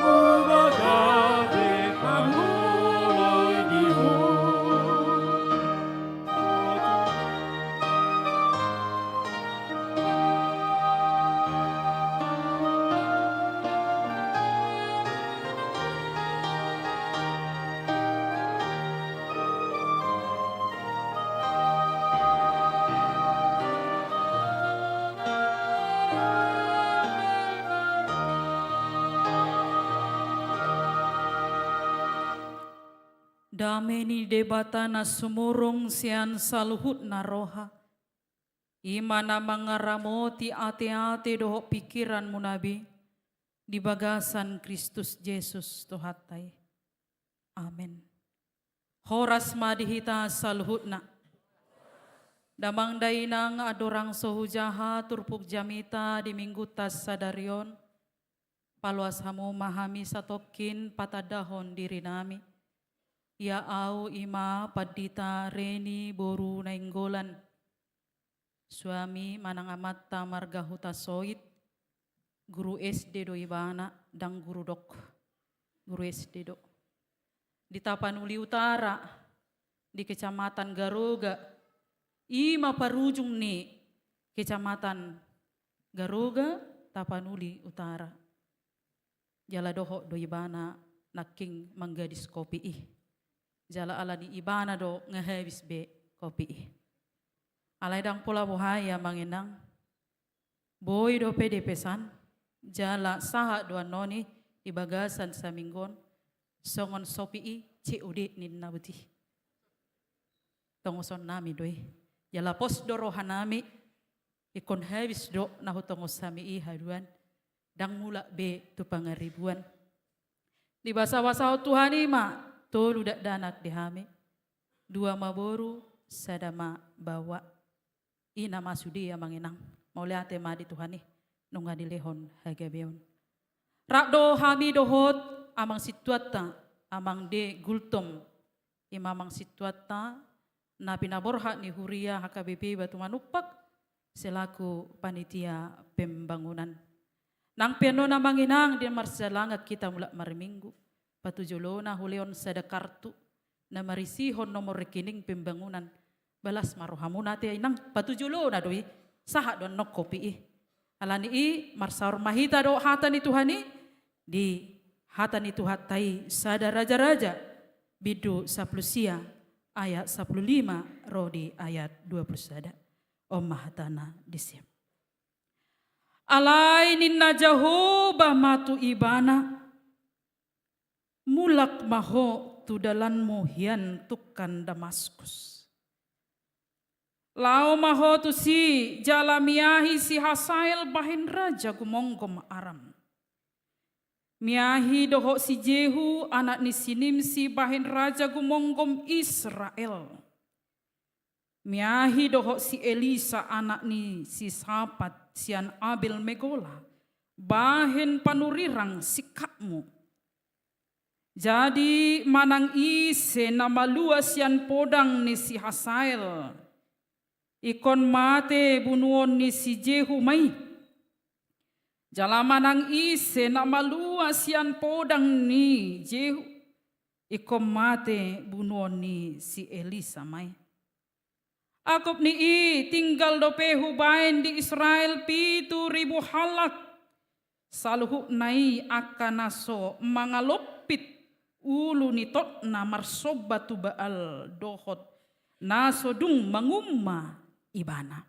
muba gabe pangoloi di Ho. Dame ni Debata na sumurung sian saluhutna roha, i ma na mangaramoti ateate dohot pingkiranmuna be, Di bagasan Kristus Jesus Tuhanta i. Amen. Horas ma di hita saluhutna. Damang dainang, andorang so hujaha turpuk jamita di minggunta sadari on, paloas hamu ma hami satongkin patandahon dirinami. Ia au i ma Pandita Reni boru Nainggolan, suami manang amanta marga Hutasoit, guru S D do ibana, ndang guru dok, guru S D do. Di Tapanuli Utara, di Kecamatan Garoga, i ma parujung ni Kecamatan Garoga, Tapanuli Utara. Jala dohot do ibana nangkin manggadis kopi i. Jala ala ni ibana do nga habis be kopi i. Alai ndang pola boha i amang inang. Boi dope dipesan, jala sahat do annon i di bagasan saminggu on, songon sopi i C O D ninna boti. Tongosonnami do i. Jala pos do rohanami, ingkon habis do na hutongos hami i haduan, ndang mulak be tu pangaribuan. Dibasabasahon Tuhan i ma tolu dakdanak di hami, dua ma boru, sada ma baoa. I na ma sude amang inang, mauliate ma di Tuhan i, nunga dilehon hagabeon. Rap do hami dohot amang sintuanta, Amang De Gultom, i ma amang sintuanta, na pinaborhat ni huria H K B P Batu Manumpak, selaku panitia pembangunan. Nang pe annon amang inang, di marsialangan hita mulak marminggu, patujolona hulehon sada kartu, na marisihon nomor rekening pembangunan. Balas ma rohamuna ate inang, patujolona do i, sahat do annon kopi i. Ala ni i, marsaor ma hita dohot hata ni Tuhan i, di hata ni Tuhanta i sada Raja-raja, bindu sampulu sia, ayat sampulu lima ro di ayat dua pulu sada. On ma hatana disi. Alai ninna Jahowa ma tu ibana, mulak ma ho tu dalanmu hian tungkan Damaskus. Laho ma ho tusi jala miahi si Hasael bahen raja gumomgom Aram. Miahi dohot si Jehu anak ni si Nimsi bahen raja gumomgom Israel. Miahi dohot si Elisa anak ni si Sapat sian Abel Megola bahen panurirang sikapmu. Jadi manang ise na malua sian podang ni si Hasael, ingkon mate bunuon ni si Jehu ma i. Jala manang ise na malua sian podang ni Jehu, ingkon mate bunuon ni si Elisa ma i. Angkup ni i tinggal dope hubahen di Israel pitu ribu halak, saluhutna i angka na so mangalompit ulu ni totna marsomba tu Baal dohot na so dung mangumma ibana.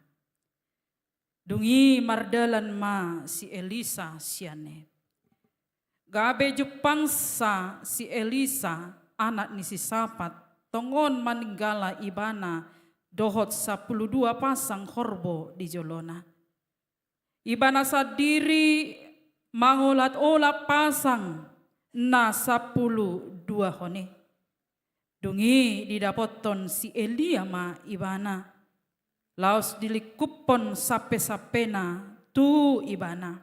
Dung i mardalan ma si Elisa sian i. Gabe jumpangsa si Elisa, anak ni si Sapat, tongon maninggala ibana dohot sampulu dua pasang horbo di jolona. Ibana sandiri mangolat-olat pasang na sampulu dua hon i. Dung i didapothon si Elia ma ibana, laos dilingkuphon sampe-sampena tu ibana.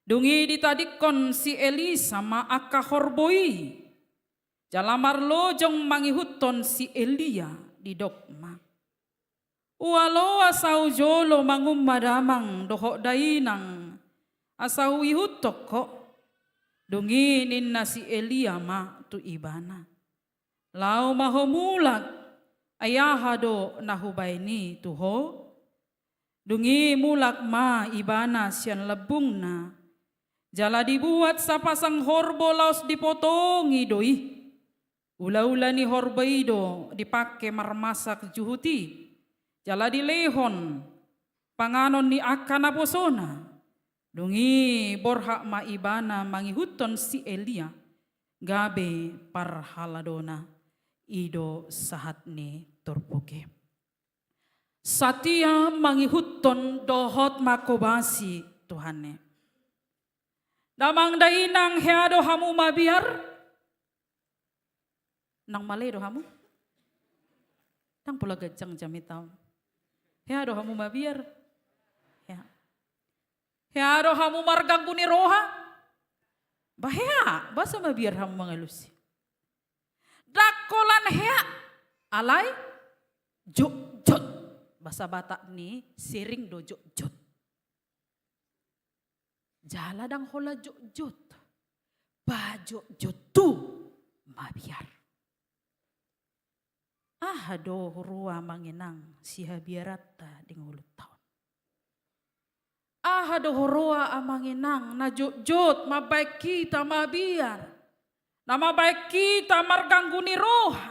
Dung i ditadingkon si Elisa ma angka horbo i, jala marlojong mangihuthon si Elia, didok ma: Ua loas ahu jolo mangumma damang dohot dainang, asa huihuthon ho. Dung i ninna si Elia ma tu ibana: Laho ma ho mulak, ai aha do na hubahen i tu ho? Dung i mulak ma ibana sian lambungna, jala dibuat sapasang horbo laos dipotongi do i. Ula-ula ni horbo i do dipangke marmasak juhut i, jala dilehon panganon ni angka naposona. Dung i borhat ma ibana mangihuthon si Elia gabe parhaladona. I do sahat ni turpuk i. Satia mangihuthon dohot manghobasi Tuhan i. Damang dainang, hea do hamu mabiar? Nang male do hamu? Ndang pola ganjang jamita on. Hea do hamu mabiar? Hea. Hea do hamu marganggu ni roha? Ba hea, boasa mabiar hamu mangalusi? Ndang holan hea, alai jotjot. Bahasa Batak ni sering do jotjot. Jala ndang holan jotjot, ba jotjot tu mabiar. Aha do huroa, amang inang, sihabiaranta di ngolunta on? Aha do huroa, amang inang, na jotjot mambaen hita mabiar, na mambaen hita marganggu ni roha?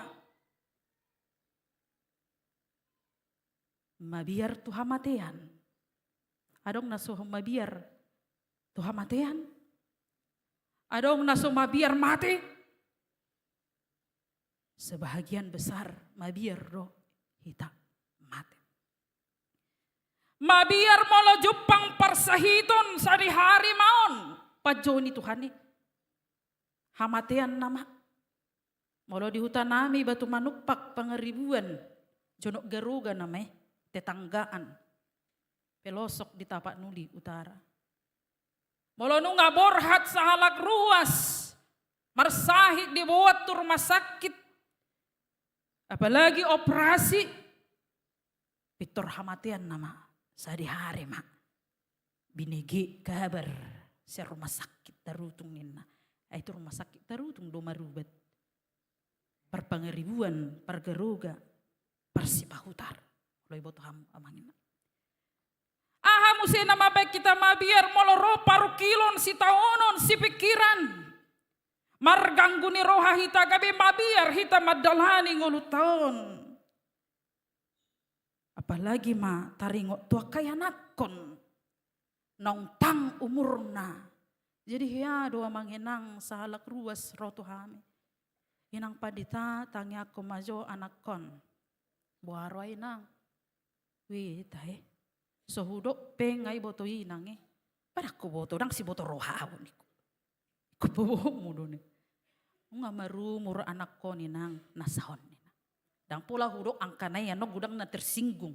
Mabiar tu hamatean. Adong na so mabiar tu hamatean? Adong na so mabiar mate? Sebahagian besar mabiar do hita mate. Mabiar molo jumpang parsahiton sadihari ma on, panjou ni Tuhan i. Hamatean nama. Molo di huta nami Batu Manumpak Pangaribuan, Jonok Garoga nama i, tetanggaan. Pelosok di Tapanuli Utara. Molo nunga borhat sahalak ruas, marsahit diboan tu rumah sakit, apalagi operasi, pintor hamatean nama, sadihari ma binege kabar sian rumah sakit Tarutung ninna. Ai tu rumah sakit Tarutung do marubat. Parpangaribuan, pargaroga, parsipahutar. Olo, iboto hamu, amang inang. Aha muse na mambaen hita mabiar molo ro parungkilon, sitaonon, sipingkiran? Marganggu ni roha hita, gabe mabiar hita mandalani ngolunta on. Apalagi ma taringot tu angka ianakhon naung tang umurna. Jadi hea do, amang inang, sahalak ruas ro tu hami. Inang pandita, tangiangkon ma jo anakhon. Boha roha, inang? Ui, tahe. So hudok pe nga iboto inang i. Ba ndang huboto, ndang siboto roha ahu, ningku. Ingkon paboaonmu do, ning. Nunga marumur anakhon, inang, na saon, ninna. Ndang pola hudok angka na i, annon godang na tersinggung.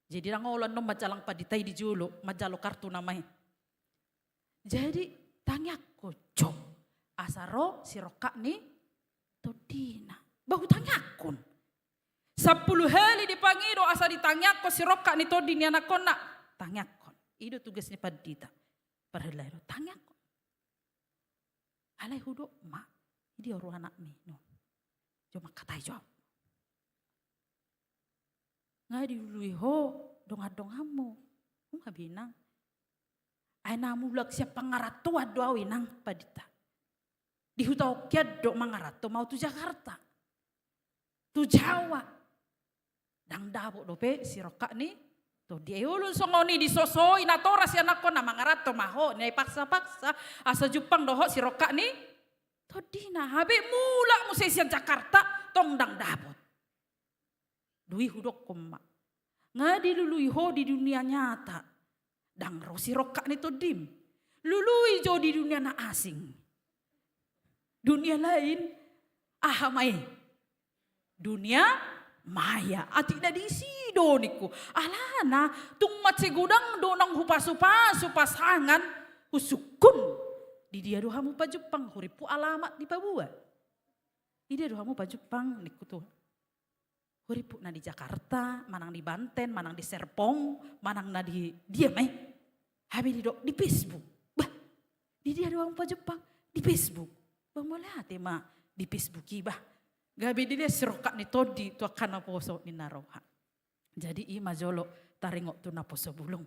Jadi ndang olo annon manjalang pandita i di jolo, manjalo kartu nama i. Jadi tangiangkon jo asa ro sirongkap ni tondina. Ba hutangiangkon. Sampulu hali dipangido asa ditangiangkon sirongkap ni tondi ni anakhonna. Tangiangkon. I do tugas ni pandita. Parhalado tangiangkon. Alai hudok ma, i dia ro anakmi, no. Jo mangkatai jo au. Nga dilului ho dongan-donganmu? Nunga be, inang. Ai na mulak sian pangarantoan do au, inang pandita. Di huta on hian do mangaranto ma au tu Jakarta, tu Jawa. Ndang dapot dope sirongkap ni tondi. Ai olo songon i, disosoi natoras ianakhonna, mangaranto ma ho, nian ipaksa-paksa asa jumpang dohot sirongkap ni tondina. Hape mulak muse sian Jakarta tong ndang dapot. Dung i hudokkon ma, nga dilului ho di dunia nyata, ndang ro sirongkap ni tondim. Lului jo di dunia na asing. Dunia lain, aha ma i? Dunia maya. Atik na disi do, ningku. Alana tung mansai godang do naung hupasu-pasu pasangan, husungkun. Di dia do hamu pajumpang? Hurimput alamat dipaboa. Di dia do hamu pajumpang, ningku, tu. Hurimput na di Jakarta, manang di Banten, manang di Serpong, manang na di dia ma i? Hape didok di Facebook. Bah, di dia do hamu pajumpang? Di Facebook. Bah, mauliate ma di Facebook i, bah. Gabe dilehon sirongkap ni tondi tu angka naposo, ninna roha. Jadi i ma jolo taringot tu naposo bulung.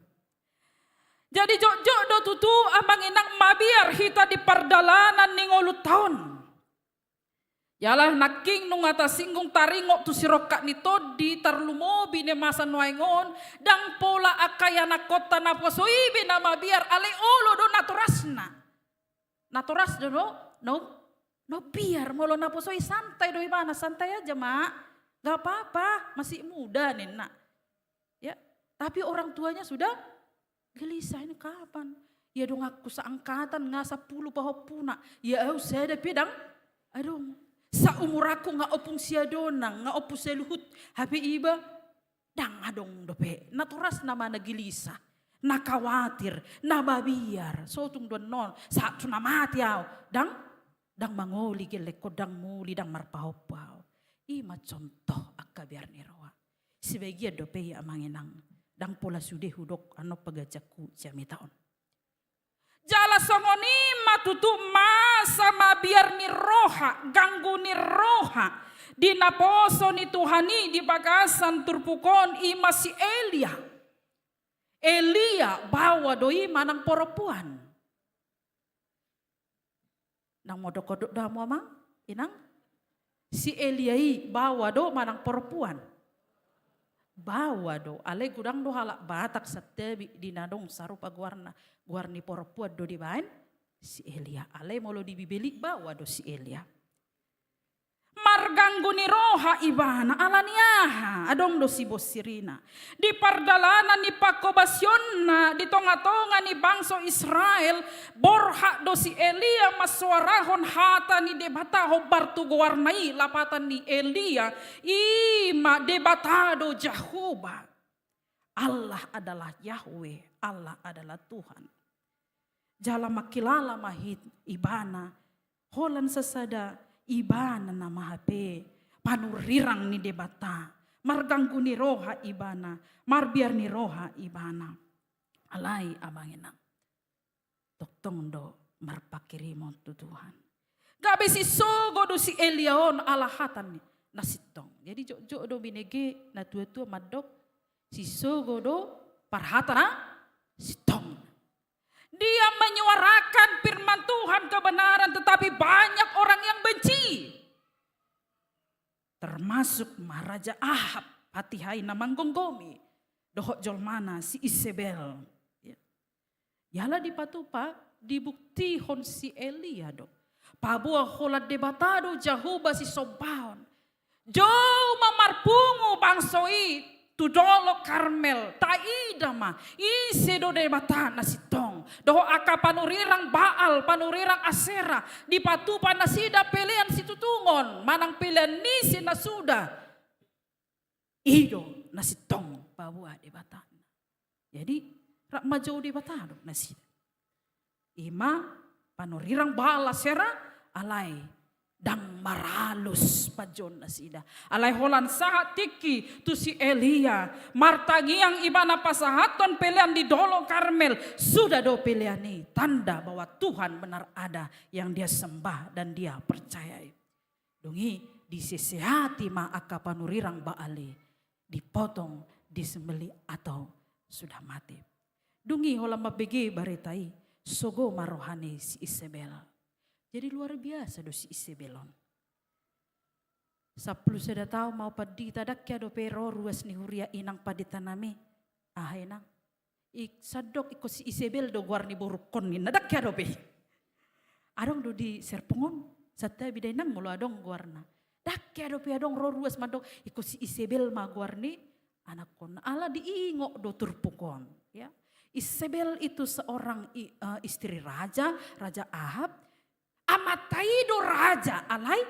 Jadi jotjot do tutu, amang inang, mabiar hita di pardalanan ni ngolunta on. Jala nangkin nunga tasinggung taringot tu sirongkap ni tondi, tarlumobi na masa nuaeng on, ndang pola angka ianakhonta naposo i be na mabiar, alai olo do natorasna. Natoras do, no? Na um-, na umbiar. Molo naposo i santai do ibana, santai aja, Mak. Nggak apa-apa, masih muda, ninna. Ya, tapi orang tuanya sudah gelisah, ini kapan Ia donganku saangkatan nga sampulu pahompuna, ia au sada pe ndang adong. Saumuranku nga ompung siadonang, nga ompung saluhut, hape iba ndang adong dope. Natorasna ma na gelisah, na kawatir, na mabiar. Sotung do annon, sahat tu na mate au, ndang, ndang mangoli gellengkon, ndang muli, ndang marpahompu au. I ma contoh angka biar ni roha. Sebagian dope i, amang inang, ndang pola sude hudok annon pagancangku jamita on. Jala songon i ma tutu masa mabiar ni roha, ganggu ni roha di naposo ni Tuhan i di bagasan turpuk on, i ma si Elia. Elia baoa do i manang porompuan? Ndang modok-odok do hamu, amang inang? Si Elia i baoa do manang porompuan? Baoa do. Alai godang do halak Batak santabi di na adong sarupa goarna, goar ni porompuan do dibaen si Elia. Alai molo di Bibel i baoa do si Elia. Marganggu ni roha ibana, ala ni aha? Adong do sibonsirina. Di pardalanan ni pangkobasionna di tonga-tonga ni bangso Israel, borhat do si Elia mansoarahon hata ni Debata hombar tu goarna i, lapatan ni Elia, i ma Debata do Jahowa. Allah adalah Yahweh, Allah adalah Tuhan. Jala mangkilala ma hita ibana, holan sasada ibana nama hape panurirang ni Debata, marganggu ni roha ibana, marbiar ni roha ibana. Alai, amang inang, tongtong do marpanghirimon tu Tuhan. Gabe sisogo do si Elia on ala hata ni na sintong. Jadi jotjot do binege natua-tua mandok, sisogo do parhata na sintong. Dia menyuarakan firman Tuhan kebenaran, tetapi banyak orang yang benci. Termasuk ma Raja Ahab, hatiha i na manggomgomi dohot jolmana si Isebel. Ya. Jala dipatupa, dibuktihon si Elia do. Paboa holan Debata do Jahowa sisombaon. Jou ma marpungu bangso i tu Dolok Karmel, taida ma ise do debata na sintong dohot angka panurirang Baal, panurirang Asera, dipatupa nasida pelean situtungon manang pelean ni si na suda. I do na sintong paboa Debata. Jadi, rap ma jou Debata do nasida. I ma panurirang Baal, Asera, alai ndang maralus panjouon nasida. Alai holan sahat tingki tu si Elia, martangiang ibana pasahathon pelean di Dolok Karmel, suda do pelean i tanda bahwa Tuhan benar ada yang dia sembah dan dia percayai. Dung i disesehati ma angka panurirang Baal i, dipotong, disembelih atau sudah mati. Dung i holan mambege barita i, sogo ma roha ni si Isebel. Jadi luar biasa do si Isebel on. Sampulu sada taon ma au pandita, ndang hea dope ro ruas ni huria inang pandita nami. Aha inang? I sandok ingkon si Isebel do goar ni borungkon ninna, ndang hea dope. Adong do di Serpong on, santabi da inang molo adong goarna. Ndang hea dope adong ro ruas mandok ingkon si Isebel ma goar ni anakkonna. Ala diingot do turpuk on, ya. Isebel itu seorang i-, eh, istri raja, Raja Ahab. Amanta i do raja, alai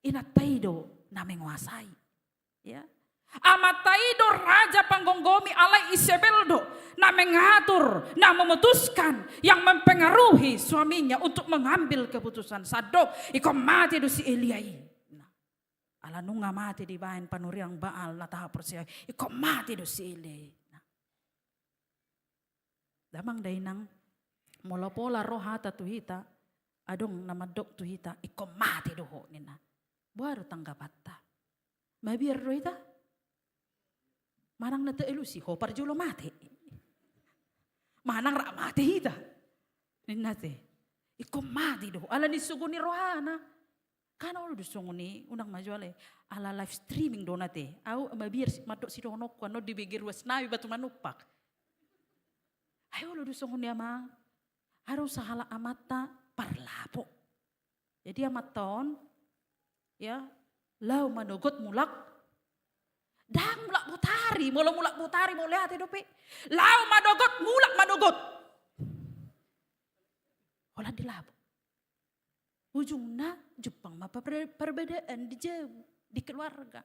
inanta i do na menguasai. Ya. Amanta i do raja panggomgomi, alai Isebel do na mengatur, na memutuskan, yang mempengaruhi suaminya untuk mengambil keputusan. Sandok, ingkon mate do si Elia i. Nah, ala nunga mate dibaen panurirang Baal na taha porsea, ingkon mate do si Elia i. Nah. Damang dainang, molo pola ro hata tu hita, adong na mandok tu hita, ingkon mate do ho ninna. Boha do tanggapanta? Mabiar do hita? Manang na taelusi ho parjolo mate? Manang rap mate hita? Ninna te. Ingkon mate do ho, ala ni sogo ni rohana. Kan olo do songon i, unang ma jo ale, ala live streaming do na te. Au mabiar si-, mandok sidohononku, annon dibege ruas nami batu manumpak. Ai olo do songon i amang. Adong sahalak amanta parlapo. Jadi amanta on, ya, laho manogot mulak. Ndang mulak botari, molo mulak botari mauliate dope. Laho manogot, mulak manogot. Ujungna jumpang ma per-, perbedaan di jabu, di keluarga.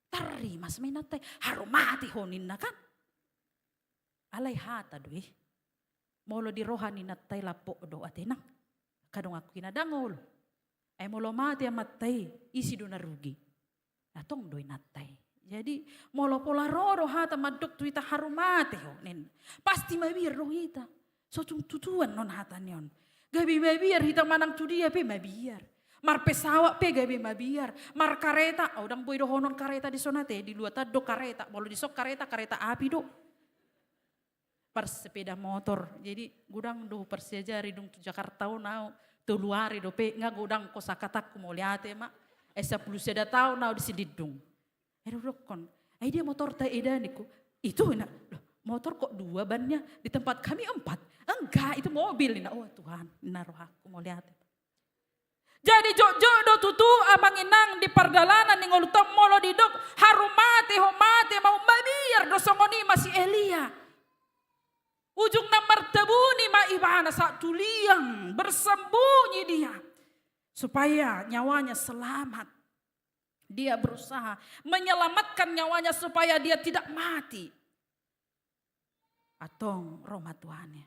Tarrimas ma inanta i, haru mate ho ninna kan. Alai hata do i. Molo di roha ni inanta i lampok do ate nang. Angka donganku inang, ndang olo. Ai molo mate amanta i, ise do na rugi? Na tong do inanta i. Jadi molo pola ro do hata mandok tu hita haru mate ho ninna, pasti mabiar do hita. So tung tutuan non hata ni on. Gabe mabiar hita manang tu dia pe mabiar. Marpesawat pe gabe mabiar. Markareta, au ndang boi dohonon kareta di son ate, di luatan do kareta. Molo di son kareta, kareta api do. Parsepeda motor. Jadi godang do huparsiajari dung tu Jakarta on au, tolu ari dope, nga godang kosakataku mauliate ma. Ai sampulu sada taon au di Silindung. Ai hudokkon, ai dia motorta eda ningku. Itu ninna, loh, motor kok dua bannya, di tempat kami empat. Enggak, itu mobil ninna. Oh Tuhan, ninna rohangku mauliate. Jadi jotjot do tutu amang inang di pardalanan ni ngolunta molo didok haru mate ho mate ma, mabiar do songon i ma si Elia. Ujungna martabuni ma ibana saat tu liang, bersembunyi dia supaya nyawanya selamat. Dia berusaha menyelamatkan nyawanya supaya dia tidak mati. Antong ro ma Tuhan i.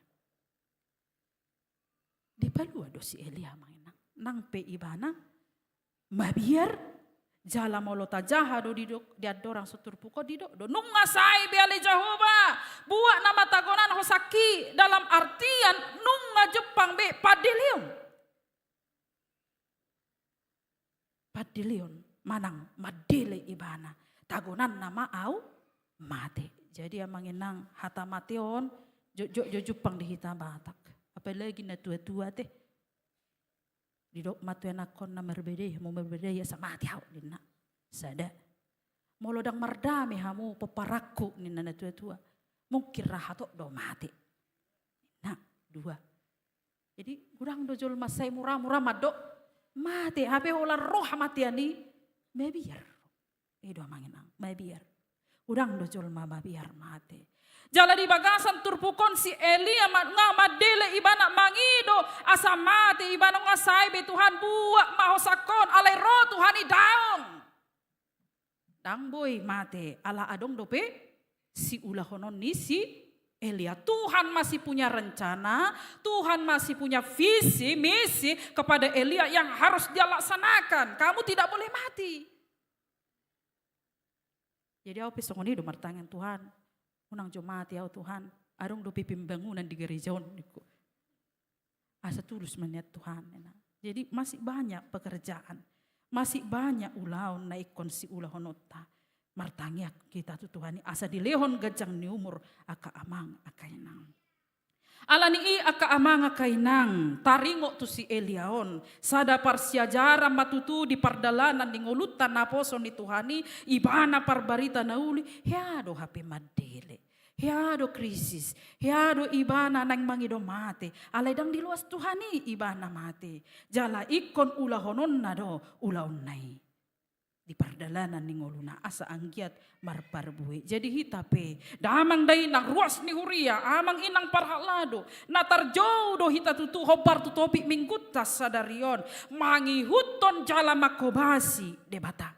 Dipalua do si Elia amang inang. Nang pe ibana mabiar, jala molo tajaha do didok di andorang so turpuk on didok do, nunga sae be ale Jahowa, buat nama tagonan hosangki, dalam artian nunga jumpang be pandeleon. Pandeleon manang mandele ibana, tagonanna ma au mate. Jadi amang inang, hata mate on jotjot jo jumpang di hita Batak. Apalagi na tua-tua ate. Didok ma tu anakkonna, marbadai hamu, marbadai asa mate au ninna. Sada. Molo ndang mardame hamu pomparanku ninna na tua-tua, mungkin ra hatop do mate. Ninna. Dua. Jadi godang do jolma sai mura-mura mandok mate, hape holan ro hamatean i mabiar. I do amang inang, mabiar. Godang do jolma mabiar mate. Jala di bagasan turpuk on si Elia ma-, nga mandele ibana mangido asa mate ibana, nunga sae be Tuhan, buat ma hosangkon, alai ro Tuhan i daong. Ndang boi mate, ala adong dope siulahonon ni si Elia. Tuhan masih punya rencana, Tuhan masih punya visi misi kepada Elia yang harus dia laksanakan. Kamu tidak boleh mati. Jadi au pe songon i do martangiang, Tuhan, unang jo mate au Tuhan, adong dope pembangunan di gereja on ningku. Asa tulus ma niat Tuhan, ninna. Jadi masih banyak pekerjaan, masih banyak ulaon na ingkon siulahononta. Martangiang hita tu Tuhan i asa dilehon ganjang ni umur angka amang, angka inang. Alani i angka amang, angka inang, taringot tu si Elia on, sada parsiajaran ma tutu di pardalanan ni ngolunta naposo ni Tuhan i, ibana parbarita na uli, hea do hape mandele. Hea do krisis, hea do ibana naeng mangido mate, alai ndang diloas Tuhan i ibana mate. Jala ingkon ulahononna do ulaonna i di pardalanan ni ngoluna asa anggiat marparbue. Jadi hita pe, damang dainang, ruas ni huria, amang inang parhalado, na tarjou do hita tutu hombar tu topik minggunta sadari on, mangihuthon jala manghobasi Debata.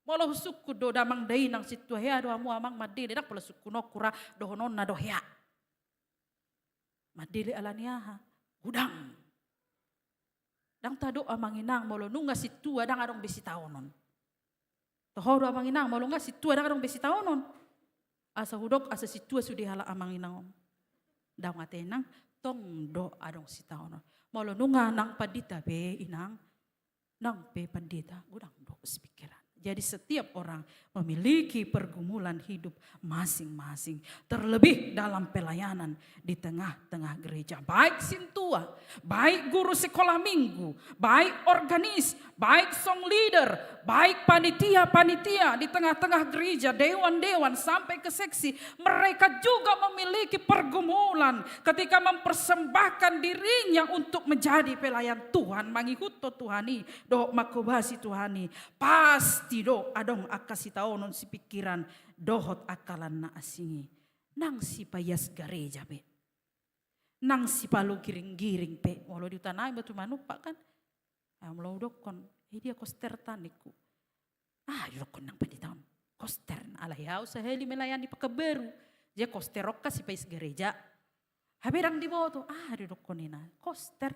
Molo husungkun do damang dainang sintua, hea do hamu amang mandele, ndang pola sungkunonku ra dohononna do hea. Mandele alani aha? Godang. Ndang tadok amang inang molo nunga sintua ndang adong be sitaonon. Toho do amang inang molo nunga sintua ndang adong be sitaonon. Asa hudok asa sintua sude halak amang inang on. Ndang ate inang, tong do adong sitaonon. Molo nunga nang pandita be inang, nang pe pandita, godang do sipingkiran. Jadi setiap orang memiliki pergumulan hidup masing-masing, terlebih dalam pelayanan di tengah-tengah gereja. Baik sintua, baik guru sekolah minggu, baik organis, baik song leader, baik panitia-panitia di tengah-tengah gereja, dewan-dewan sampai ke seksi, mereka juga memiliki pergumulan ketika mempersembahkan dirinya untuk menjadi pelayan Tuhan, mangihuthon Tuhan i dohot manghobasi Tuhan i. Pasti do adong angka sitaonon sipingkiran dohot angka lan na asing i. Nang sipaias gareja pe, nang sipalogiring-giring pe, molo di huta nami Batu Manumpak kan, Molo hudokkon, "Eh, dia koster ta?" ningku. "Ah," didokkon nang pandita on, "koster na, alai au sahali melayani Pekanbaru. Jadi koster on kan sipais gereja. Hape ndang diboto." "Ah," didokkon ina, "koster,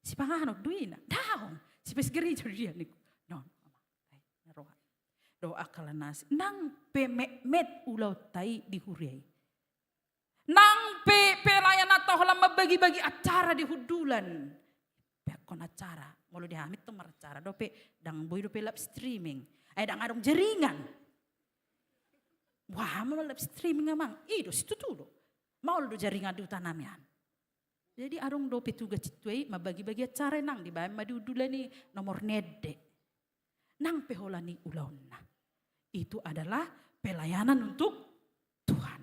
sipanganon do ina?" "Daong, sipais gereja do dia," ningku. Non, amang, ai, na roha. Dohot angka na asing. Nang pe metmet ulaonta i di huria i. Nang pe pelayananta holan mambagi-bagi acara di hundulan. Peakkon acara. Molo di hami tong maracara dope, ndang boi dope live streaming. Ai ndang adong jaringan. Wah, ma live streaming, amang. I do, situtu do. Maol do jaringan di huta nami an. Jadi adong do petugas i tua i mambagi-bagi acara i, nang dibaen ma di hundulan i nomor ni ende. Nang pe holan i ulaonna. Itu adalah pelayanan untuk Tuhan.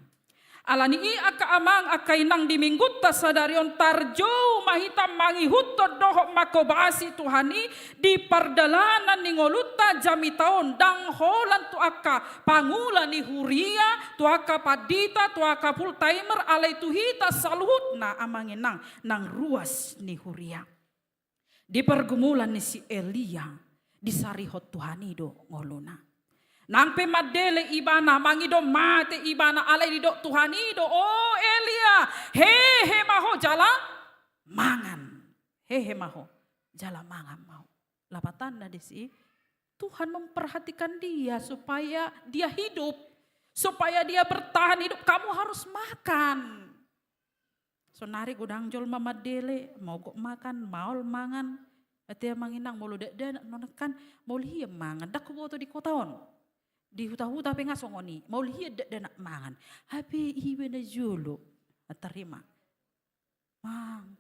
Ala ni i angka amang, angka inang, di minggunta sadari on tarjou ma hita mangihuthon dohot manghobasi Tuhan i di pardalanan ni ngolunta jamita on, ndang holan tu angka pangula ni huria, tu angka pandita, tu angka full timer, alai tu hita saluhutna, amang inang, nang ruas ni huria. Di pergumulan ni si Elia, disarihon Tuhan i do ngoluna. Nang pe mandele ibana, mangido mate ibana, alai didok Tuhan i do, "O Elia, hehe ma ho jala mangan. Hehe ma ho jala mangan ma ho." Lapatanna disi, Tuhan memperhatikan dia supaya dia hidup, supaya dia bertahan hidup, kamu harus makan. Sonari godang jolma mandele, mogok makan, maol mangan. Ate, amang inang, molo dakdanak nangkin, mauliate mangan. Ndang huboto di kota on. Di huta-huta pe nga songon i, mauliate dakdanak mangan. Hape iba na jolo, tarima. Mang,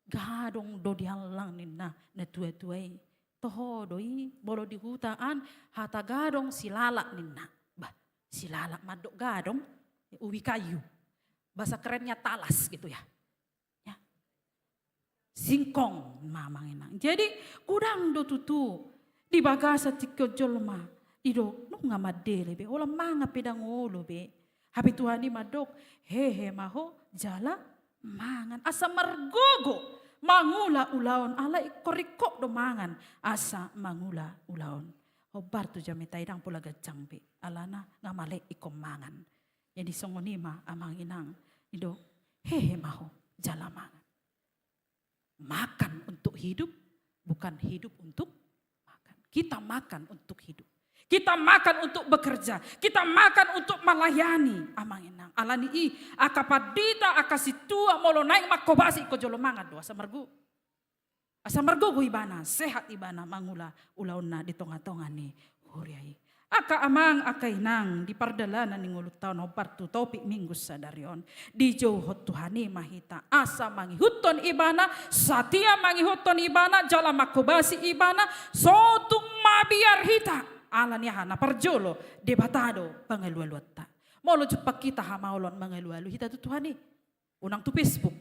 gadong do diallang ninna natua-tua i. Toho do i, molo di huta an, hata gadong silalak ninna. Bah, silalak mandok gadong, ubi kayu. Bahasa kerennya talas gitu ya. Ya. Singkong, amang inang. Jadi, godang do tutu di bagasan tingki on jolma. Didok, nunga mandele be, holan mangan pe ndang olo be. Hape Tuhan i mandok, hehe ma ho jala mangan. Asa margogo mangula ulaon, alai ingkon ringkot do mangan asa mangula ulaon. Hombar tu jamita i, ndang pola ganjang be, alana nga male ingkon mangan. Jadi songon i ma, amang inang, didok, hehe ma ho jala mangan. Makan untuk hidup, bukan hidup untuk makan. Kita makan untuk hidup. Kita makan untuk bekerja. Kita makan untuk melayani, amang inang. Ala ni i, angka pandita, angka sintua, molo naeng manghobasi, ingkon jolo mangan do asa margogo. Asa margogo ibana, sehat ibana mangula ulaonna di tonga-tonga ni huria i. Angka amang, angka inang, di pardalanan ni ngolunta on, hombar tu topik minggu sadari on, dijouhon Tuhan i ma hita asa mangihuthon ibana, satia mangihuthon ibana, jala manghobasi ibana, so tung mabiar hita. Ala ni aha? Na parjolo, Debata do pangalualuanta. Molo jumpang hita hamaolon, mangalualu hita tu Tuhan i. Unang tu Facebook.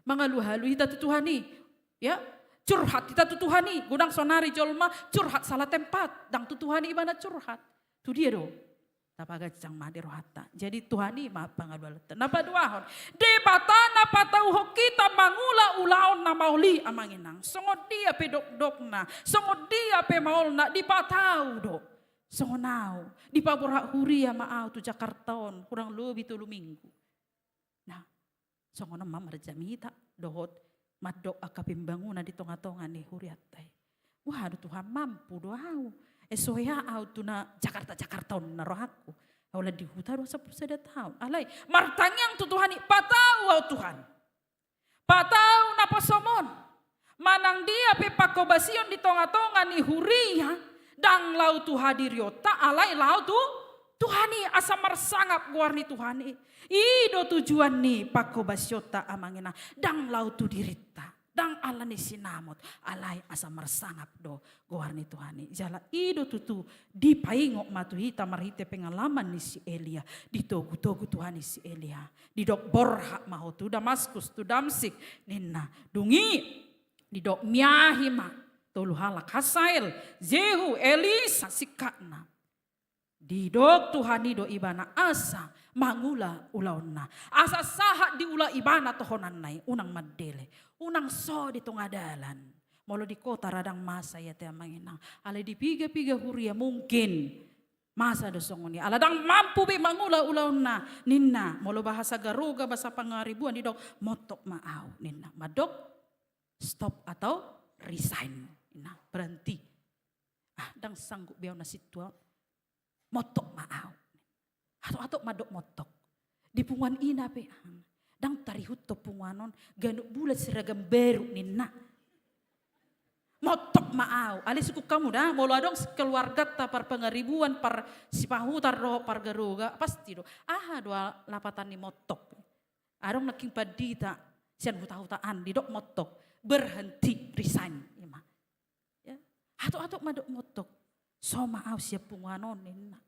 Mangalualu hita tu Tuhan i. Ya, curhat hita tu Tuhan i. Godang sonari jolma curhat salah tempat. Ndang tu Tuhan i ibana curhat. Tu dia do? Tapaganjang ma di rohanta. Jadi Tuhan i ma pangalualuanta. Na paduahon, Debata na patauhon hita mangula ulaon na maol i, amang inang. Songon dia pe dokdokna, songon dia pe maolna, dipatau do. Songon au, dipaborat huria ma au tu Jakarta on, hurang lobi tolu minggu. Nah, songon on ma marjamita dohot mandok angka pembangunan di tonga-tonga ni hurianta i. Waduh, Tuhan, mampu do au. Eh, so hea au tu na Jakarta-Jakarta on na rohangku. Holan di huta do sampulu sada taon. Alai, martangiang tu Tuhan i, patau au, Tuhan. Patau naposom on. Manang dia pe panghobasion di tonga-tonga ni huria, ndang laho tu hadirionta, alai laho tu Tuhan i, asa marsangap goar ni Tuhan i. I do tujuan ni panghobasionta, amang inang. Ndang laho tu dirinta, ndang ala ni sinamot, alai asa marsangap do goar ni Tuhan i. Jala i do tutu dipaingot ma tu hita marhite pengalaman ni si Elia. Ditogu-togu Tuhan i si Elia. Didok, borhat ma ho tu Damaskus, tu Damsyik, ninna. Dung i didok, miahi ma tolu halak, Hasael, Jehu, Elisa, singkatna. Didok Tuhan i do ibana asa mangula ulaonna. Asa sahat diula ibana tohonanna i, unang mandele, unang so di tonga dalan. Molo di kota ra ndang masa i ate amang inang. Alai di piga-piga huria mungkin masa do songon i. Ala ndang mampu be mangula ulaonna ninna. Molo bahasa Garoga, bahasa Pangaribuan didok, montok ma au ninna. Mandok stop atau resign ninna. Berhenti. Ah, ndang sanggup be au na sintua on. Montok ma au. Atok-atok mandok montok. Di punguan ina pe, ah, ndang tarihuthon punguan on, ganup bulan seragam baru ninna. Montok ma au. Alai sungkun hamu da, molo adong keluarganta par Pangaribuan, par Sipahutar dohot par Garoga, pasti do. Aha do lapatan ni montok? Adong nangkin pandita sian huta-hutaan didok montok, berhenti, resign, ima. Ya. Atok-atok mandok montok. So ma au sian punguan on ninna.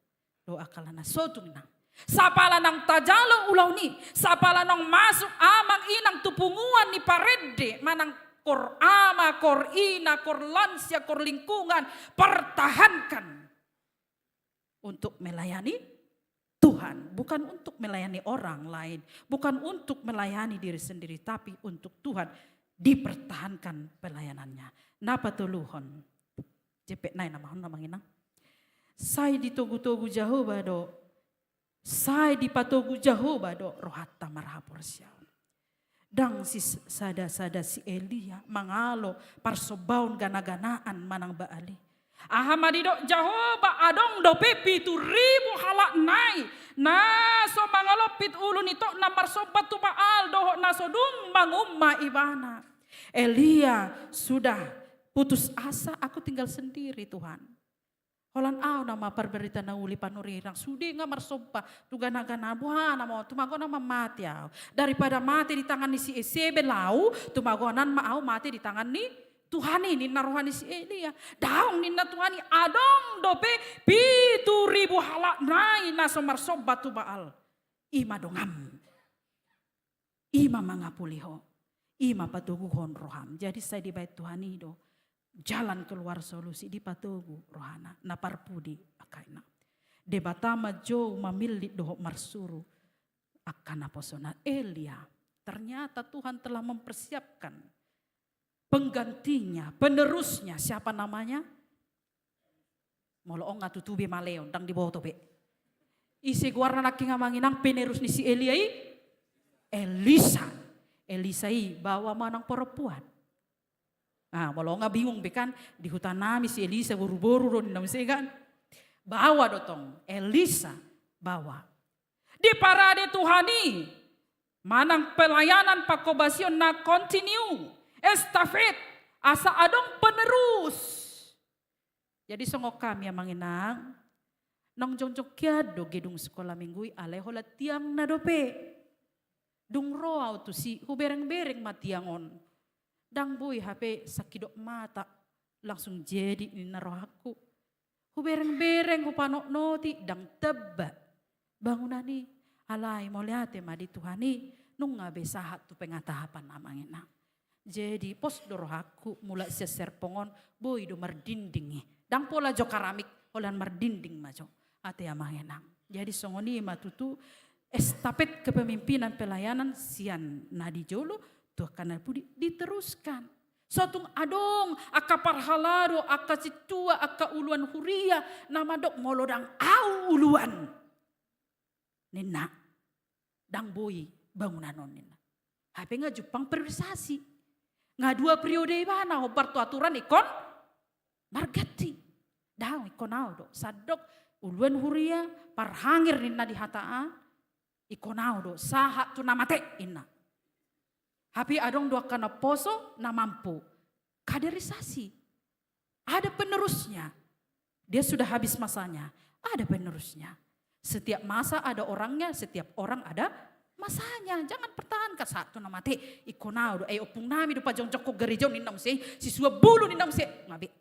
Dohot angka na so tung inang. Sapala naung tajalo ulaon i, sapala naung masuk amang inang tu punguan ni parende, manang kor ama, kor ina, kor lansia, kor lingkungan, pertahankan untuk melayani Tuhan, bukan untuk melayani orang lain, bukan untuk melayani diri sendiri, tapi untuk Tuhan, dipertahankan pelayanannya. Na patoluhon, jempek nai nama hon amang inang. Sai ditogu-togu Jahowa do, sai dipatogu Jahowa do rohanta marhaporseaon. Ndang sisada-sada si Elia mangalo parsombaon gana-ganaan manang Baal i. Aha ma didok Jahowa, adong dope pitu ribu halak nai na so mangalompit ulu ni tokna marsomba tu Baal dohot na so dung mangumma ibana. Elia sudah putus asa, "Aku tinggal sendiri, Tuhan. Holan au nama parbarita na uli panurirang, sude nga marsomba tu gana-gana, boha nama, tumagonan ma mate au. Daripada mate di tangan ni si Isebel au, tumagonan ma au mate di tangan ni Tuhan i," ninna roha ni si Elia. "Daong," ninna Tuhan i, "adong dope pitu ribu halak nai na so marsomba tu Baal. Ima donganmu. Ima mangapuli ho, ima patoguhon roham." Jadi sai dibaen Tuhan i do jalan keluar, solusi, dipatogu rohana. Na parpudi, angka inang, Debata manjou, mamillit dohot marsuru angka naposona. Elia, ternyata Tuhan telah mempersiapkan penggantinya, penerusnya. Siapa namanya? Molo on nga tutu be maleon, ndang diboto be. Ise goarna nangkin amang inang penerus ni si Elia i? Elisa. Elisa i baoa manang perempuan? Ah, molo on nga bingung be kan, di huta nami si Elisa boru-boru do ninna muse kan. Baoa do tong, Elisa baoa. Diparade Tuhan i manang pelayanan pangkobasion na continue, estafet, asa adong penerus. Jadi songon hami amang inang, naung jongjong hian do gedung sekolah minggu i, alai holan tiangna dope. Dung ro au tusi, hubereng-bereng ma tiang on. Ndang boi hape sahidop mata langsung jadi ninna rohangku. Hubereng-bereng, hupanotnoti, ndang tamba bangunan i. Alai mauliate ma di Tuhan i, nunga be sahat tu pengatapan amang inang. Jadi pos do rohangku, mulak sian serpong on, boi do mardinding i. Ndang pola jo keramik, holan mardinding ma jo. Ate amang inang. Jadi songon i ma tutu estafet kepemimpinan pelayanan sian na di jolo tu angka na pudi diteruskan. So tung adong angka parhalado, angka sintua, angka uluan huria na mandok, "Molo ndang au uluan," ninna, "ndang boi bangunan on," ninna. Hape nga jumpang priorisasi. Nga dua periode ibana, hombar tu aturan ingkon marganti. Daong, ingkon au do. Sandok uluan huria, parhangir ninna di hata an, ingkon au do sahat tu na mate ninna. Hape adong do angka na poso, na mampu. Kaderisasi. Ada penerusnya. Dia sudah habis masanya. Ada penerusnya. Setiap masa ada orangnya, setiap orang ada masanya. Jangan pertahankan sahat tu na mate. Ingkon au do, eh, ompung nami do pajongjongkon gareja on ninna muse, sisua bulu ninna muse. Nga be.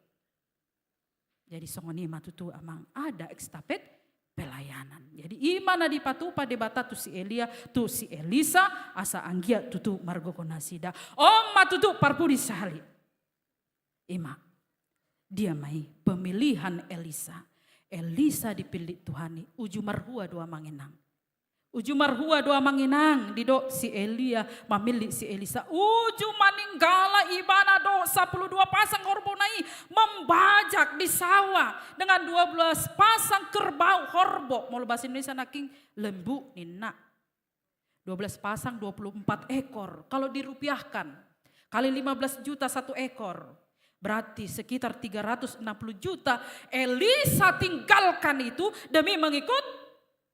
Jadi songon i ma tutu amang, ada estafet pelayanan. Jadi ima na dipatupa Debata tu si Elia, tu si Elisa, asa anggiat tutu margogo nasida. On ma tutu parpudi sahali. Ima. Dia ma i pemilihan Elisa. Elisa dipillit Tuhan i, uju marhua do amang inang. Uju marhua do amang inang, didok si Elia mamillit si Elisa. Uju maninggala ibana dohot sapuluh dua pasang horbona i mambajak di sawah dengan dua belas pasang kerbau, horbo. Molo bahasa Indonesia nangkin lembu ninna. Dua belas pasang, dua puluh empat ekor. Kalau dirupiahkan, kali lima belas juta satu ekor. Berarti sekitar tiga ratus enam puluh juta Elisa tinggalkan itu demi mengikut